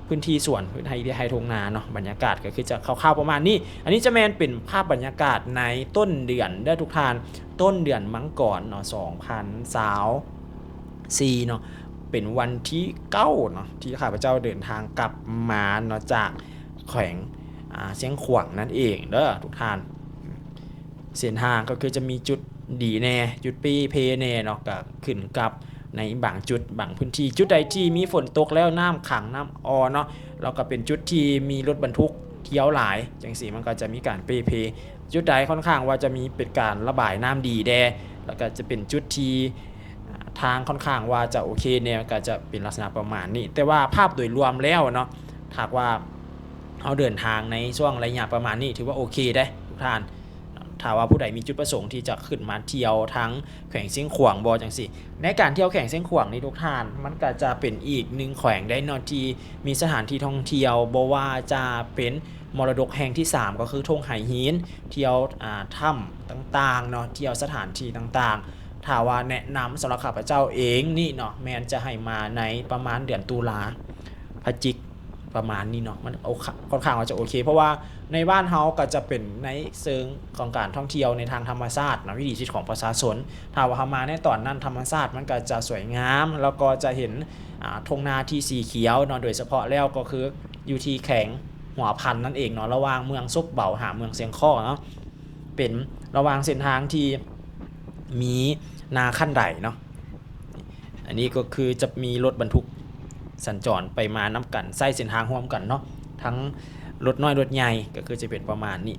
ພື້ນທີ່ສວນ, ເຮັດໄຮ່ ເຮັດໄຮ່ທົ່ງນາເນາະ. ບັນຍາກາດກໍຄືຈະຄ່າວໆປະມານນີ້. ອັນນີ້ຈະແມ່ນເປັນພາບບັນຍາກາດໃນຕົ້ນເດືອນເດີທຸກທ່ານ, ຕົ້ນເດືອນມັງກອນເນາະ ສອງພັນຊາວສີ່ເນາະ, ເປັນວັນທີເກົ້າເນາະ ທີ່ຂ້າພະເຈົ້າເດີນທາງກັບມາເນາະ ຈາກແຂວງ ອ່າ ຊຽງຂວາງນັ້ນເອງເດີທຸກທ່ານ. ເສັ້ນທາງກໍຄືຈະມີຈຸດດີແດ່ ຈຸດເປ່ເພແດ່ເນາະ, ກໍຂຶ້ນກັບໃນບາງຈຸດບາງພື້ນທີ່. ຈຸດໃດທີ່ມີຝົນຕົກແລ້ວນ້ຳຂັງນ້ຳອ່ອນເນາະ, ແລ້ວກໍເປັນຈຸດທີ່ມີລົດບັນທຸກທ່ຽວຫຼາຍ ຈັ່ງຊີ້ ມັນກໍຈະມີການເປ່ເພ. ຈຸດໃດຂ້ອນຂ້າງວ່າຈະມີເປັນການລະບາຍນ້ຳດີແດ່ ແລ້ວກໍຈະເປັນຈຸດທີ່ ອ່າ ທາງຂ້ອນຂ້າງວ່າຈະໂອເຄແດ່ ກໍຈະເປັນລັກສະນະປະມານນີ້. ແຕ່ວ່າພາບໂດຍລວມແລ້ວເນາະ ຖ້າຫາກວ່າເຮົາເດີນທາງໃນຊ່ວງໄລຍະປະມານນີ້ ຖືວ່າໂອເຄເດ້ທຸກທ່ານ. ຖ້າວ່າຜູ້ໃດມີຈຸດປະສົງທີ່ຈະຂຶ້ນມາທ່ຽວທາງແຂວງຊຽງຂວາງບໍ ຈັ່ງຊີ້ ໃນການທ່ຽວແຂວງຊຽງຂວາງນີ້ທຸກທ່ານ ມັນກໍຈະເປັນອີກໜຶ່ງແຂວງໄດ້ເນາະ ທີ່ມີສະຖານທີ່ທ່ອງທ່ຽວ ບໍ່ວ່າຈະເປັນມໍລະດົກແຫ່ງທີສາມ ກໍຄືທົ່ງໄຫຫີນ, ທ່ຽວ ອ່າ ຖ້ຳຕ່າງໆເນາະ, ທ່ຽວສະຖານທີ່ຕ່າງໆ. ຖ້າວ່າແນະນຳສຳລັບຂ້າພະເຈົ້າເອງນີ້ເນາະ ແມ່ນຈະໃຫ້ມາໃນປະມານເດືອນຕຸລາ ພະຈິກ ປະມານນີ້ເນາະ ມັນໂອຄ- ຂ້ອນຂ້າງວ່າຈະໂອເຄ ເພາະວ່າໃນບ້ານເຮົາກໍຈະເປັນໃນເຊີງຂອງການທ່ອງທ່ຽວໃນທາງທຳມະຊາດເນາະ ວິຖີຊີວິດຂອງປະຊາຊົນ. ຖ້າວ່າເຮົາມາໃນຕອນນັ້ນ ທຳມະຊາດມັນກໍຈະສວຍງາມ ແລ້ວກໍຈະເຫັນ ອ່າ ທົ່ງນາທີ່ສີຂຽວເນາະ, ໂດຍສະເພາະແລ້ວກໍຄືຢູ່ທີ່ແຂວງຫົວພັນນັ້ນເອງເນາະ ລະຫວ່າງເມືອງສົບເບົາຫາເມືອງຊຽງຄໍ້ເນາະ ເປັນລະຫວ່າງເສັ້ນທາງທີ່ມີນາຂັ້ນໄດເນາະ. ອັນນີ້ກໍຄືຈະມີລົດບັນທຸກສັນຈອນໄປມານຳກັນ ໃຊ້ເສັ້ນທາງຮ່ວມກັນເນາະ ທັງລົດນ້ອຍລົດໃຫຍ່ ກໍຄືຈະເປັນປະມານນີ້.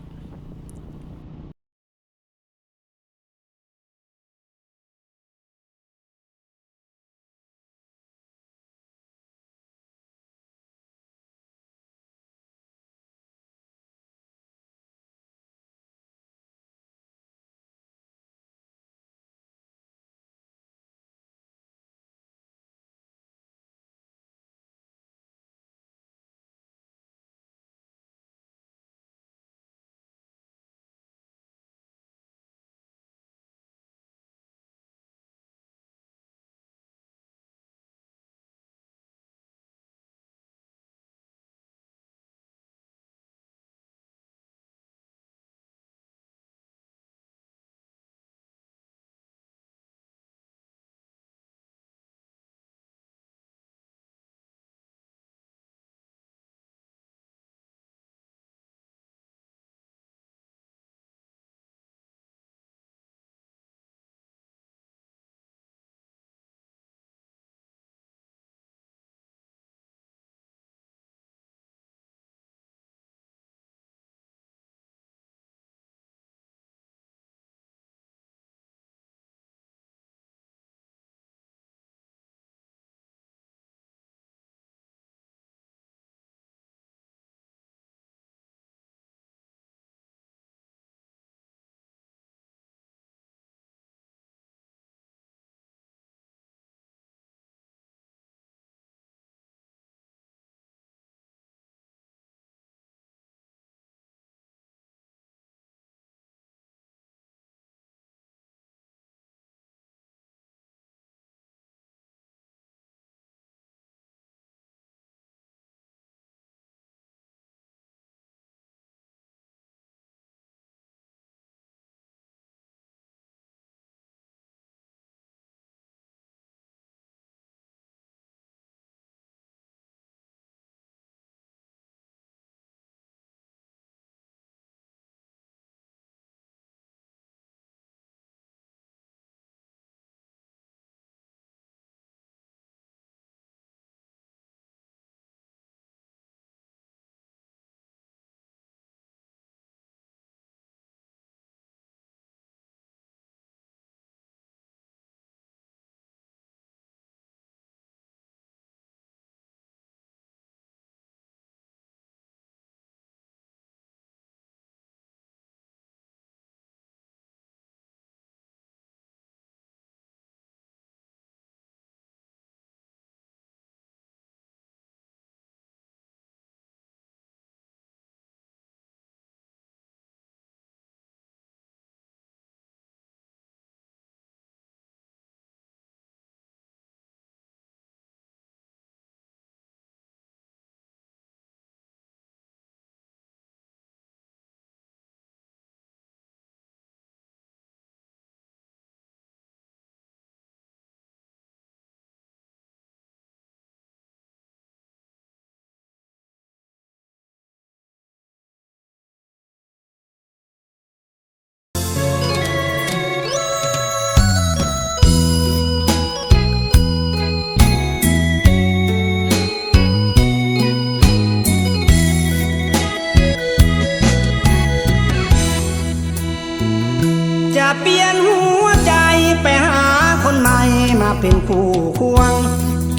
ເປັນຄູ່ຄວງ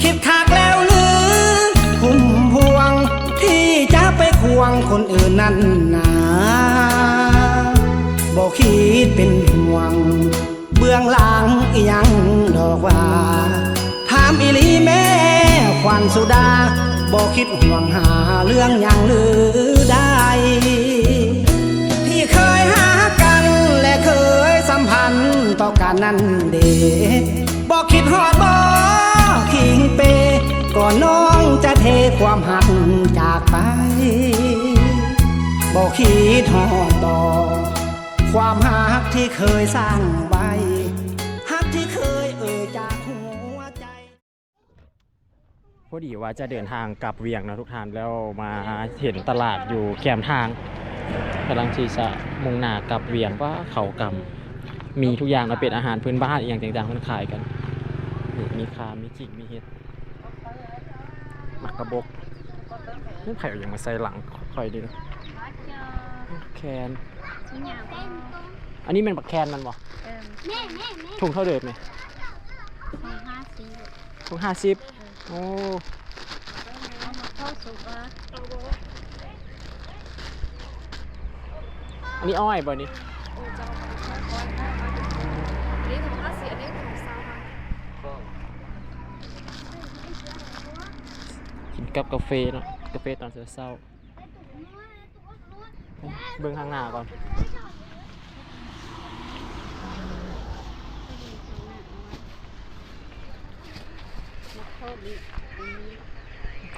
ຄິດຄັກແລ້ວຫຼື ຄຸ້ມພວງ ທີ່ຈະໄປຄວງຄົນອື່ນນັ້ນນາ ບໍ່ຄິດເປັນຫ່ວງ ເບື້ອງຫຼັງອີ່ຫຍັງດອກວ່າ ຖາມອີ່ຫຼີແມ່ຂວັນສຸດາ ບໍ່ຄິດຫ່ວງຫາເລື່ອງຫຍັງຫຼືໃດ ທີ່ເຄີຍຮັກກັນ ແລະ ເຄີຍສຳພັນຕໍ່ກັນນັ້ນເດ ບໍ່ຄິດຮອດບໍ່ຄິງເປ ກໍນ້ອງຈະເທຄວາມຮັກຈາກໄປ ບໍ່ຄິດຮອດບໍ່ ຄວາມຮັກທີ່ເຄີຍສ້າງໄວ້ ຮັກທີ່ເຄີຍເອີ່ຍຈາກຫົວໃຈ. ພໍດີວ່າຈະເດີນທາງກັບວຽງເນາະທຸກທ່ານ ແລ້ວມາເຫັນຕະຫຼາດຢູ່ແຄມທາງ ກຳລັງທີ່ຈະມຸ່ງໜ້າກັບວຽງ. ວ້າ ເຂົ້າກ່ຳ ມີທຸກຢ່າງເນາະ ເປັນອາຫານພື້ນບ້ານ ອີ່ຫຍັງຕ່າງໆ ເພິ່ນຂາຍກັນ. ນີ້ ມີຂ່າ ມີຈິກ ມີເຫັດ ໝາກກະບົກ. ເປັນໃຜເອົາຫຍັງມາໃສ່ຫຼັງຂ້ອຍນີ້ນະ? ແຄນ. ອັນນີ້ແມ່ນບັກແຄນແມ່ນບໍ່? ເອີ ແມ່ນໆໆ. ຖົງເທົ່າເດີມນີ້? ຖົງຫ້າສິບ. ຖົງຫ້າສິບ. ໂອ້ ເອົາມາເຂົ້າສຸກວ່າ ອັນນີ້ອ້ອຍບໍ່ນີ້? ໂອ້ ເຈົ້າ ອັນນີ້ຖົງຫ້າສິບ ອັນນີ້ຖົງຊາວ. ກິນກັບກາເຟເນາະ ກາເຟຕອນເຊົ້າໆ. ເບິ່ງທາງໜ້າກ່ອນ.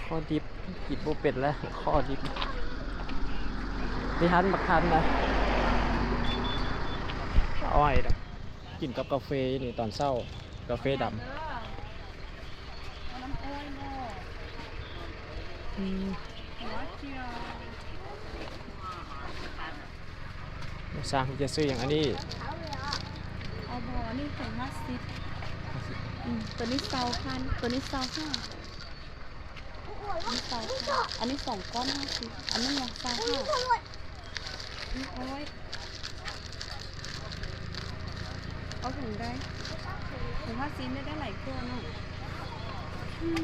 ຂໍ້ດິບ ກິນບໍ່ເປັນແລ້ວ ຂໍ້ດິບ. ມີທັນ ບັກທັນນະ ອ້ອຍນະ ກິນກັບກາເຟນີ້ຕອນເຊົ້າ ກາເຟດຳ. ອືມ ຊ່າງຈະຊື້ຫຍັງອັນນີ້? ເອົາບໍ່ ອັນນີ້ຖົງຫ້າສິບ. ຫ້າສິບ. ອືມ ໂຕນີ້ຊາວພັນ ໂຕນີ້ຊາວຫ້າ. ອັນນີ້ຊາວຫ້າ ອັນນີ້ສອງກ້ອນຫ້າສິບ ອັນນັ້ນລະຊາວຫ້າ. ໂອ້ຍ ເອົາຖົງໃດ? ຖົງພາສີໄດ້ຫຼາຍກວ່າເນາະ. ອືມ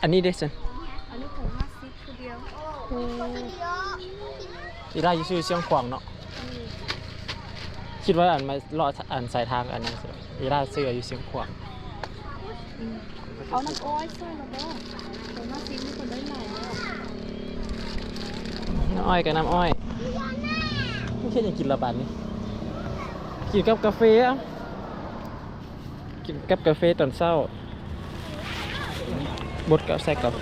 ອັນນີ້ເດ້ຊັ້ນ? ອັນນີ້ຖົງຫ້າສິບ ຜູ້ດຽວ. ໂອ້ ອີ່ຫຼ້າຢູ່ຊື່ຊຽງຂວາງເນາະ. ອືມ ຄິດວ່າອັນມາເລາະອັນສາຍທາງອັນນັ້ນຊິ ອີ່ຫຼ້າຊື້ຢູ່ຊຽງຂວາງ. ອືມ ເອົານ້ຳອ້ອຍໃສ່ລະບໍ່? ເອົາມາຊິມີຄົນໄດ້ຫຼາຍແລ້ວ. ນ້ຳອ້ອຍກັບນ້ຳອ້ອຍ. ເຮັດຫຍັງກິນລະບາດນີ້? ກິນກັບກາເຟ. ກິນກັບກາເຟຕອນເຊົ້າ. ບົດກະໃສ່ກາເຟ.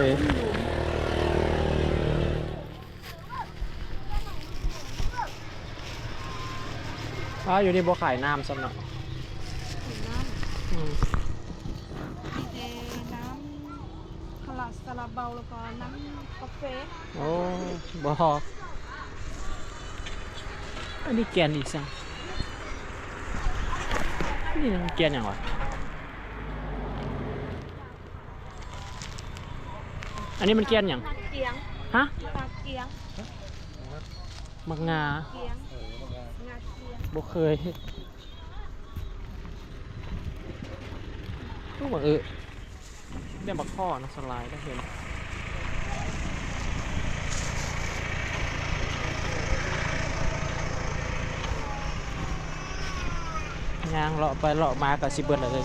ອ້າວ ຢູ່ນີ້ບໍ່ຂາຍນ້ຳຊ້ຳເນາະ. ຂາຍນ້ຳ. ອືມ ມີແຕ່ນ້ຳ ຄາລາ ຊາລາເບົາ ແລ້ວກໍນ້ຳກາເຟ. ໂອ້ ບໍ່. ອັນນີ້ແກ່ນອີ່ຫຍັງ? ນີ້ມັນແກ່ນຫຍັງວະ? ອັນນີ້ມັນແກ່ນຫຍັງ? ໝາກກຽງ. ຮະ? ໝາກກຽງ. ໝາກງາ. ກຽງ. ເອີ ໝາກງາ. ງາກຽງ. ບໍ່ເຄີຍ. ໂອ້ ບັງເອີ ແບບບັກຂໍນະ ສ່ວນຫຼາຍໄດ້ເຫັນ. ຍ່າງເລາະໄປເລາະມາກໍຊິເບິດແລ້ວເດ້.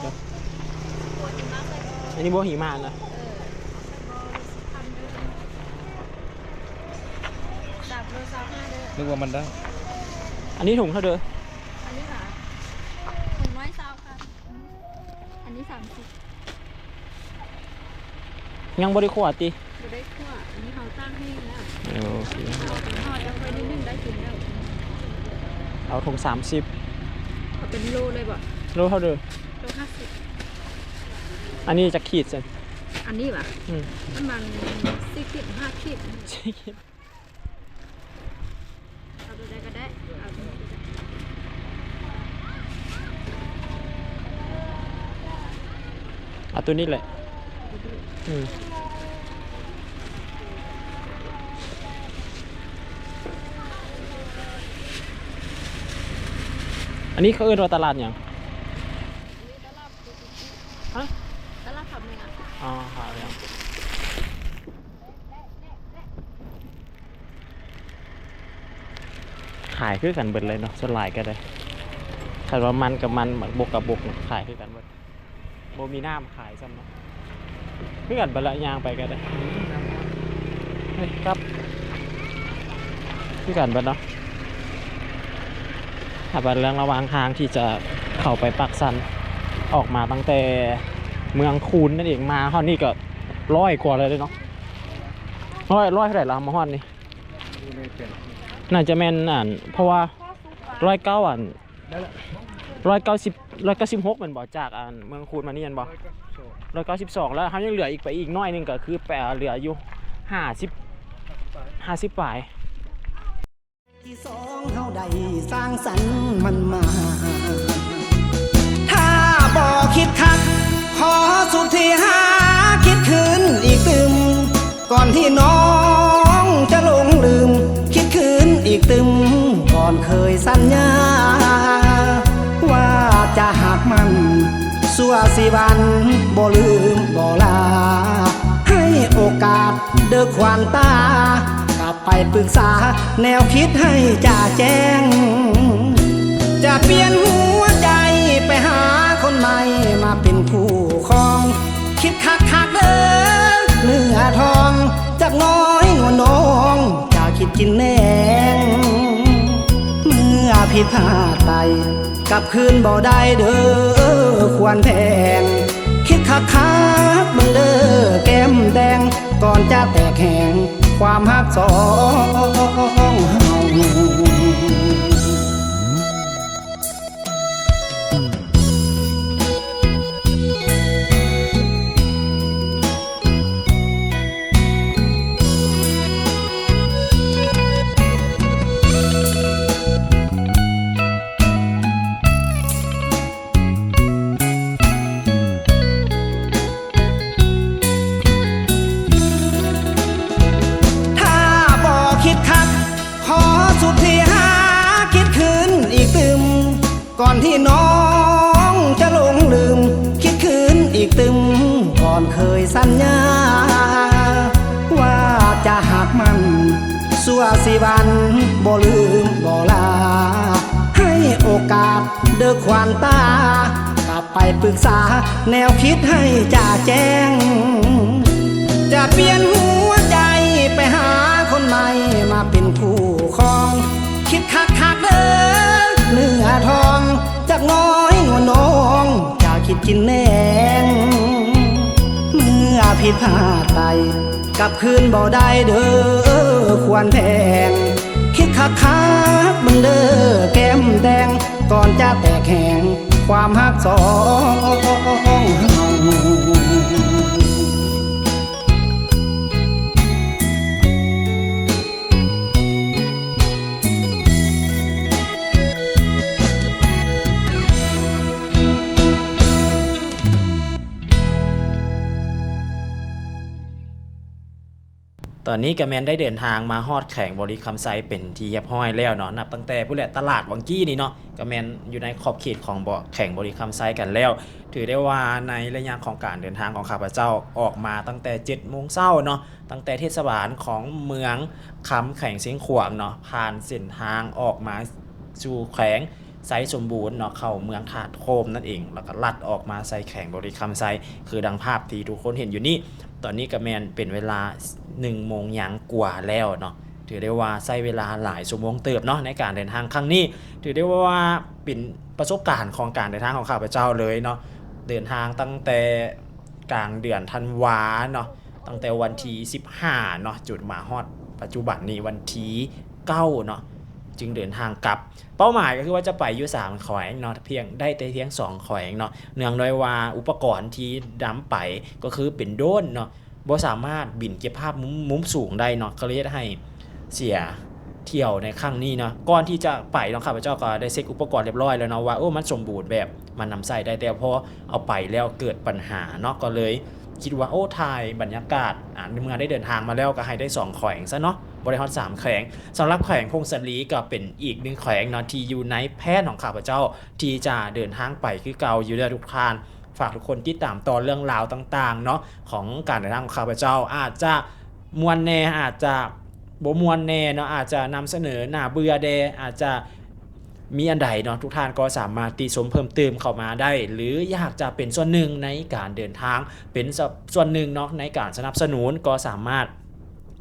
ອັນນີ້ບໍ່ຫິມະນະ? ສາມໂລຊາວຫ້າເດີ. ນຶກວ່າມັນໄດ້. ອັນນີ້ຖົງເທົ່າເດີ? ອັນນີ້ຫວາ? ຖົງໜ້ອຍຊາວພັນ. ອັນນີ້ສາມສິບ. ຍັງບໍ່ໄດ້ຂົ້ວຕິ? ບໍ່ໄດ້ຂົ້ວ ອັນນີ້ເຮົາຕາກແຫ້ງແລ້ວ. ເອີ ໂອເຄ ເຮົາໄປທອດ ຍັງໄປນິດໜຶ່ງໄດ້ກິນແລ້ວ. ເອົາຖົງສາມສິບ. ເອົາເປັນໂລໄດ້ບໍ່? ໂລເທົ່າເດີ? ໂລຫ້າສິບ. ອັນນີ້ຈັກຂີດຊັ້ນ? ອັນນີ້ຫວາ? ອືມ ປະມານສີ່ຂີດ ຫ້າຂີດ. ສີ່ຂີດ. ເອົາໂຕໃດກໍໄດ້ ເອົາໂຕນີ້ກໍໄດ້. ເອົາໂຕນີ້ແຫຼະ. ອືມ. ອັນນີ້ເຂົາເອີ້ນວ່າຕະຫຼາດຫຍັງ? ຮະ? ຕະຫຼາດຜາເມືອງ. ອໍ ຜາເມືອງ. ຂາຍຄືກັນເບິດເລີຍເນາະ ສ່ວນຫຼາຍກໍໄດ້. ຄັນວ່າມັນກໍມັນ ໝາກບົກກໍບົກ ຂາຍຄືກັນເບິດ. ບໍ່ມີນ້ຳຂາຍຊ້ຳເນາະ ຄືກັນເບິດລະ ຍ່າງໄປກໍໄດ້. ເຮີ້ຍ ກັບ ຄືກັນເບິດເນາະ. ຖ້າບັດເລື່ອງລະຫວ່າງທາງທີ່ຈະເຂົ້າໄປປາກຊັນ ອອກມາຕັ້ງແຕ່ເມືອງຄູນນັ້ນເອງ ມາຮອດນີ້ກໍຮ້ອຍກວ່າແລ້ວເດ້ເນາະ. ຮ້ອຍ ຮ້ອຍເທົ່າໃດລະ ມາຮອດນີ້? ບໍ່ແນ່ໃຈ. ໜ້າຈະແມ່ນ ອັນ ເພາະວ່າຮ້ອຍເກົ້າ ອັນ ຮ້ອຍເກົ້າສິບ ຮ້ອຍເກົ້າສິບຫົກແມ່ນບໍ່? ຈາກ ອັນ ເມືອງຄູນມານີ້ແມ່ນບໍ່? ຮ້ອຍເກົ້າສິບສອງ ແລ້ວເຮົາຍັງເຫຼືອອີກ ໄປອີກໜ້ອຍໜຶ່ງ ກໍຄື ໄປ ເຫຼືອຢູ່ຫ້າສິບ ຫ້າສິບປາຍ. ທີສອງເຮົາໄດ້ສ້າງສັນມັນມາ ຖ້າບໍ່ຄິດຄັກ ຂໍສຸດທີ່ຫາຄິດຄືນອີກຕື່ມ ກ່ອນທີ່ນ້ອງຈະຫຼົງລືມ ຄິດຄືນອີກຕື່ມ ກ່ອນເຄີຍສັນຍາ ວ່າຈະຮັກມັນຊົ່ວຊີວັນ ບໍ່ລືມບໍ່ລາ ໃຫ້ໂອກາດເດີຄວັນຕາ ກັບໄປປຶກສາແນວຄິດໃຫ້ຈະແຈ້ງ ຈະປ່ຽນຫົວໃຈໄປຫາຄົນໃໝ່ມາເປັນຄູ່ຄອງ. ຄິດຄັກໆເດີເນື້ອທອງ ຈັກໜ້ອຍນົວນ້ອງຈະຄິດກິນແນງ ເມື່ອຜິດພາດໄປ ກັບຄືນບໍ່ໄດ້ເດີຄວນແພງ. ຄິດຄັກໆເບິ່ງເດີແກ້ມແດງ ກ່ອນຈະແຕກແຫງຄວາມຮັກສອງເຮົາ. ຖ້າບໍ່ຄິດຄັກ ຂໍສຸດທີ່ຫາຄິດຄືນອີກຕື່ມ ກ່ອນທີ່ນ້ອງຈະຫຼົງລືມ ຄິດຄືນອີກຕື່ມ ກ່ອນເຄີຍສັນຍາ ວ່າຈະຮັກມັນຊົ່ວຊີວັນ ບໍ່ລືມບໍ່ລາ ໃຫ້ໂອກາດເດີຄວັນຕາ ກັບໄປປຶກສາແນວຄິດໃຫ້ຈະແຈ້ງ ຈະປ່ຽນຫົວໃຈໄປຫາຄົນໃໝ່ມາເປັນຄູ່ຄອງ. ຄິດຄັກໆເດີເນື້ອທອງ ຈັກໜ້ອຍນົວນ້ອງຈະຄິດກິນແນງ ເມື່ອຜິດພາດໄປ ກັບຄືນບໍ່ໄດ້ເດີຄວນແພງ. ຄິດຄັກໆເບິ່ງເດີແກ້ມແດງ ກ່ອນຈະແຕກແຫງຄວາມຮັກສອງເຮົາ. ຕອນນີ້ກໍແມ່ນໄດ້ເດີນທາງມາຮອດແຂວງບໍລິຄຳໄຊເປັນທີ່ຮຽບຮ້ອຍແລ້ວເນາະ, ນັບຕັ້ງແຕ່ພຸ້ນແຫຼະ ຕະຫຼາດວັງກີ້ນີ້ເນາະ ກໍແມ່ນຢູ່ໃນຂອບເຂດຂອງບໍ ແຂວງບໍລິຄຳໄຊກັນແລ້ວ. ຖືໄດ້ວ່າໃນໄລຍະຂອງການເດີນທາງຂອງຂ້າພະເຈົ້າ ອອກມາຕັ້ງແຕ່ເຈັດໂມງເຊົ້າເນາະ, ຕັ້ງແຕ່ເທດສະບານຂອງເມືອງຄຳ ແຂວງຊຽງຂວາງເນາະ, ຜ່ານເສັ້ນທາງອອກມາສູ່ແຂວງ ໄຊສົມບູນເນາະ ເຂົ້າເມືອງທາດໂຄມນັ້ນເອງ ແລ້ວກໍລັດອອກມາໃສ່ແຂວງບໍລິຄຳໄຊ ຄືດັ່ງພາບທີ່ທຸກຄົນເຫັນຢູ່ນີ້. ຕອນນີ້ກໍແມ່ນເປັນເວລາໜຶ່ງໂມງຫຍັງກວ່າແລ້ວເນາະ, ຖືໄດ້ວ່າໃຊ້ເວລາຫຼາຍຊົ່ວໂມງເຕີບເນາະ ໃນການເດີນທາງຄັ້ງນີ້. ຖືໄດ້ວ່າເປັນປະສົບການຂອງການເດີນທາງຂອງຂ້າພະເຈົ້າເລີຍເນາະ, ເດີນທາງຕັ້ງແຕ່ກາງເດືອນທັນວາເນາະ, ຕັ້ງແຕ່ວັນທີສິບຫ້າເນາະ ຈົນມາຮອດປັດຈຸບັນນີ້ວັນທີເກົ້າເນາະ ຈຶ່ງເດີນທາງກັບ. ເປົ້າໝາຍກໍຄືວ່າຈະໄປຢູ່ສາມແຂວງເນາະ, ພຽງ ໄດ້ແຕ່ພຽງສອງແຂວງເນາະ, ເນື່ອງດ້ວຍວ່າອຸປະກອນທີ່ນຳໄປກໍຄືເປັນໂດຣນເນາະ, ບໍ່ສາມາດບິນເກັບພາບມຸມ ມຸມສູງໄດ້ເນາະ, ກໍເລີຍເຮັດໃຫ້ເສຍທ່ຽວໃນຄັ້ງນີ້ເນາະ. ກ່ອນທີ່ຈະໄປເນາະ ຂ້າພະເຈົ້າກໍໄດ້ເຊັກອຸປະກອນຮຽບຮ້ອຍແລ້ວເນາະ ວ່າ ໂອ້ ມັນສົມບູນແບບ ມັນນຳໃຊ້ໄດ້, ແຕ່ພໍເອົາໄປແລ້ວເກີດບັນຫາເນາະ, ກໍເລີຍຄິດວ່າ ໂອ້ ຖ່າຍບັນຍາກາດ ອາ ເມື່ອໄດ້ເດີນທາງມາແລ້ວ ກໍໃຫ້ໄດ້ສອງແຂວງຊະເນາະ. ບໍ່ໄດ້ຮອດສາມແຂວງ. ສຳລັບແຂວງຜົ້ງສາລີກໍເປັນອີກໜຶ່ງແຂວງເນາະ ທີ່ຢູ່ໃນແຜນຂອງຂ້າພະເຈົ້າທີ່ຈະເດີນທາງໄປຄືເກົ່າຢູ່ເດີທຸກທ່ານ. ຝາກທຸກຄົນຕິດຕາມຕໍ່ເລື່ອງລາວຕ່າງໆເນາະ ຂອງການເດີນທາງຂອງຂ້າພະເຈົ້າ. ອາດຈະມ່ວນແດ່ ອາດຈະບໍ່ມ່ວນແດ່ເນາະ ອາດຈະນຳສະເໜີໜ້າເບື່ອແດ່ ອາດຈະ ມີອັນໃດເນາະ ທຸກທ່ານກໍສາມາດຕິຊົມເພີ່ມຕື່ມເຂົ້າມາໄດ້ ຫຼື ຢາກຈະເປັນສ່ວນໜຶ່ງໃນການເດີນທາງ ເປັນສ່ວນໜຶ່ງເນາະ ໃນການສະໜັບສະໜູນ ກໍສາມາດ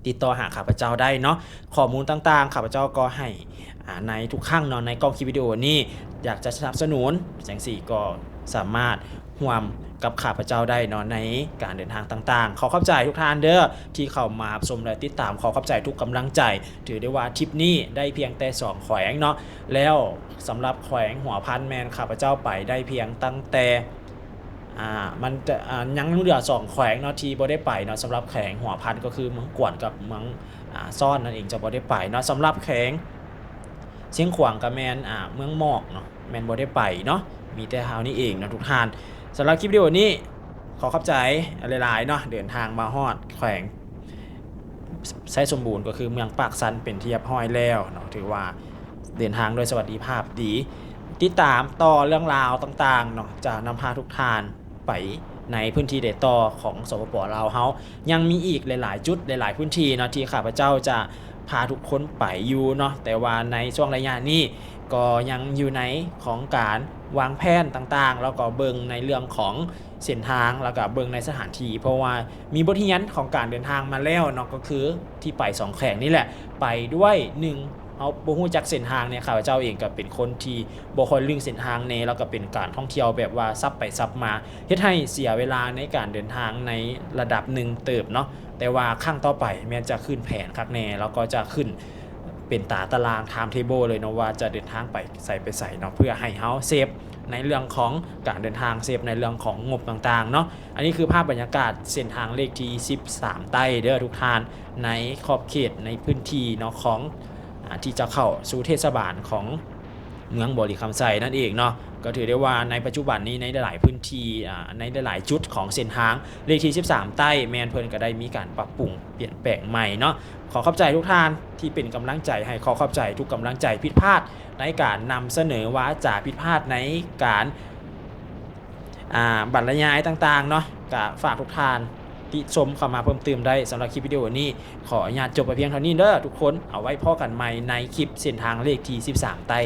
ຕິດຕໍ່ຫາຂ້າພະເຈົ້າໄດ້ເນາະ. ຂໍ້ມູນຕ່າງໆ ຂ້າພະເຈົ້າກໍໃຫ້ ອາ ໃນທຸກຄັ້ງເນາະ ໃນກ້ອງຄລິບວິດີໂອນີ້. ຢາກຈະສະໜັບສະໜູນຈັ່ງຊີ້ ກໍສາມາດຮ່ວມກັບຂ້າພະເຈົ້າໄດ້ເນາະ ໃນການເດີນທາງຕ່າງໆ. ຂໍຂອບໃຈທຸກທ່ານເດີ ທີ່ເຂົ້າມາຮັບຊົມ ແລະ ຕິດຕາມ. ຂໍຂອບໃຈທຸກກຳລັງໃຈ. ຖືໄດ້ວ່າທຣິບນີ້ໄດ້ພຽງແຕ່ສອງແຂວງເນາະ ແລ້ວສຳລັບແຂວງຫົວພັນແມ່ນຂ້າພະເຈົ້າໄປໄດ້ພຽງຕັ້ງແຕ່ ອາ ມັນຈະ ອາ ຍັງເຫຼືອສອງແຂວງເນາະທີ່ບໍ່ໄດ້ໄປເນາະ. ສຳລັບແຂວງຫົວພັນກໍຄືເມືອງກວນກັບເມືອງ ອາ ຊ້ອນນັ້ນເອງ ຈະບໍ່ໄດ້ໄປເນາະ. ສຳລັບແຂວງຊຽງຂວາງກໍແມ່ນ ອາ ເມືອງໝອກເນາະ ແມ່ນບໍ່ໄດ້ໄປເນາະ. ມີແຕ່ເທົ່ານີ້ເອງເນາະທຸກທ່ານ. ສຳລັບຄລິບວິດີໂອນີ້ ຂໍຂອບໃຈຫຼາຍໆເນາະ ເດີນທາງມາຮອດແຂວງ ໄຊສົມບູນ ກໍຄືເມືອງປາກຊັນເປັນທີ່ຮຽບຮ້ອຍແລ້ວເນາະ. ຖືວ່າເດີນທາງດ້ວຍສະຫວັດດີພາບດີ. ຕິດຕາມຕໍ່ເລື່ອງລາວຕ່າງໆເນາະ ຈະນຳພາທຸກທ່ານໄປໃນພື້ນທີ່ໃດຕໍ່ຂອງ ສປປ ລາວເຮົາ. ຍັງມີອີກຫຼາຍໆຈຸດ ຫຼາຍໆພື້ນທີ່ເນາະ ທີ່ຂ້າພະເຈົ້າຈະພາທຸກຄົນໄປຢູ່ເນາະ ແຕ່ວ່າໃນຊ່ວງໄລຍະນີ້ ກໍຍັງຢູ່ໃນຂອງການວາງແຜນຕ່າງໆ ແລ້ວກໍເບິ່ງໃນເລື່ອງຂອງເສັ້ນທາງ ແລ້ວກໍເບິ່ງໃນສະຖານທີ່ ເພາະວ່າມີບົດຮຽນຂອງການເດີນທາງມາແລ້ວເນາະ ກໍຄືທີ່ໄປສອງແຂວງນີ້ແຫຼະ ໄປດ້ວຍ ໜຶ່ງ ເຮົາບໍ່ຮູ້ຈັກເສັ້ນທາງແດ່. ຂ້າພະເຈົ້າເອງກໍເປັນຄົນທີ່ບໍ່ຄ່ອຍລຶ້ງເສັ້ນທາງແດ່ ແລ້ວກໍເປັນການທ່ອງທ່ຽວແບບວ່າສັບໄປສັບມາ ເຮັດໃຫ້ເສຍເວລາໃນການເດີນທາງໃນລະດັບໜຶ່ງເຕີບເນາະ. ແຕ່ວ່າຄັ້ງຕໍ່ໄປແມ່ນຈະຂຶ້ນແຜນຄັກແນ່ ແລ້ວກໍຈະຂຶ້ນ ເປັນຕາຕະລາງ time table ເລີຍເນາະ ວ່າຈະເດີນທາງໄປໃສໄປໃສເນາະ ເພື່ອໃຫ້ເຮົາເຊບໃນເລື່ອງຂອງການເດີນທາງ ເຊບໃນເລື່ອງຂອງງົບຕ່າງໆເນາະ. ອັນນີ້ຄືພາບບັນຍາກາດເສັ້ນທາງເລກທີສິບສາມໃຕ້ເດີທຸກທ່ານ ໃນຂອບເຂດໃນພື້ນທີ່ເນາະ ຂອງ ອາ ທີ່ຈະເຂົ້າສູ່ເທດສະບານຂອງເມືອງບໍລິຄຳໄຊນັ້ນເອງເນາະ. ກໍຖືໄດ້ວ່າໃນປັດຈຸບັນນີ້ ໃນຫຼາຍໆພື້ນທີ່ ອາ ໃນຫຼາຍໆຈຸດຂອງເສັ້ນທາງເລກທີສິບສາມໃຕ້ ແມ່ນເພິ່ນກໍໄດ້ມີການປັບປຸງປ່ຽນແປງໃໝ່ເນາະ. ຂໍຂອບໃຈທຸກທ່ານທີ່ເປັນກຳລັງໃຈໃຫ້, ຂໍຂອບໃຈທຸກກຳລັງໃຈ. ຜິດພາດໃນການນຳສະເໜີວາຈາ, ຜິດພາດໃນການ ອ່າ ບັນລະຍາຍຕ່າງໆເນາະ, ກະຝາກທຸກທ່ານຕິຊົມເຂົ້າມາເພີ່ມຕື່ມໄດ້. ສຳລັບຄລິບວິດີໂອນີ້ ຂໍອະນຸຍາດຈົບໄປພຽງເທົ່ານີ້ເດີທຸກຄົນ. ເອົາໄວ້ພໍ້ກັນໃໝ່ໃນຄລິບເສັ້ນທາງເລກທີສິບສາມໃຕ້.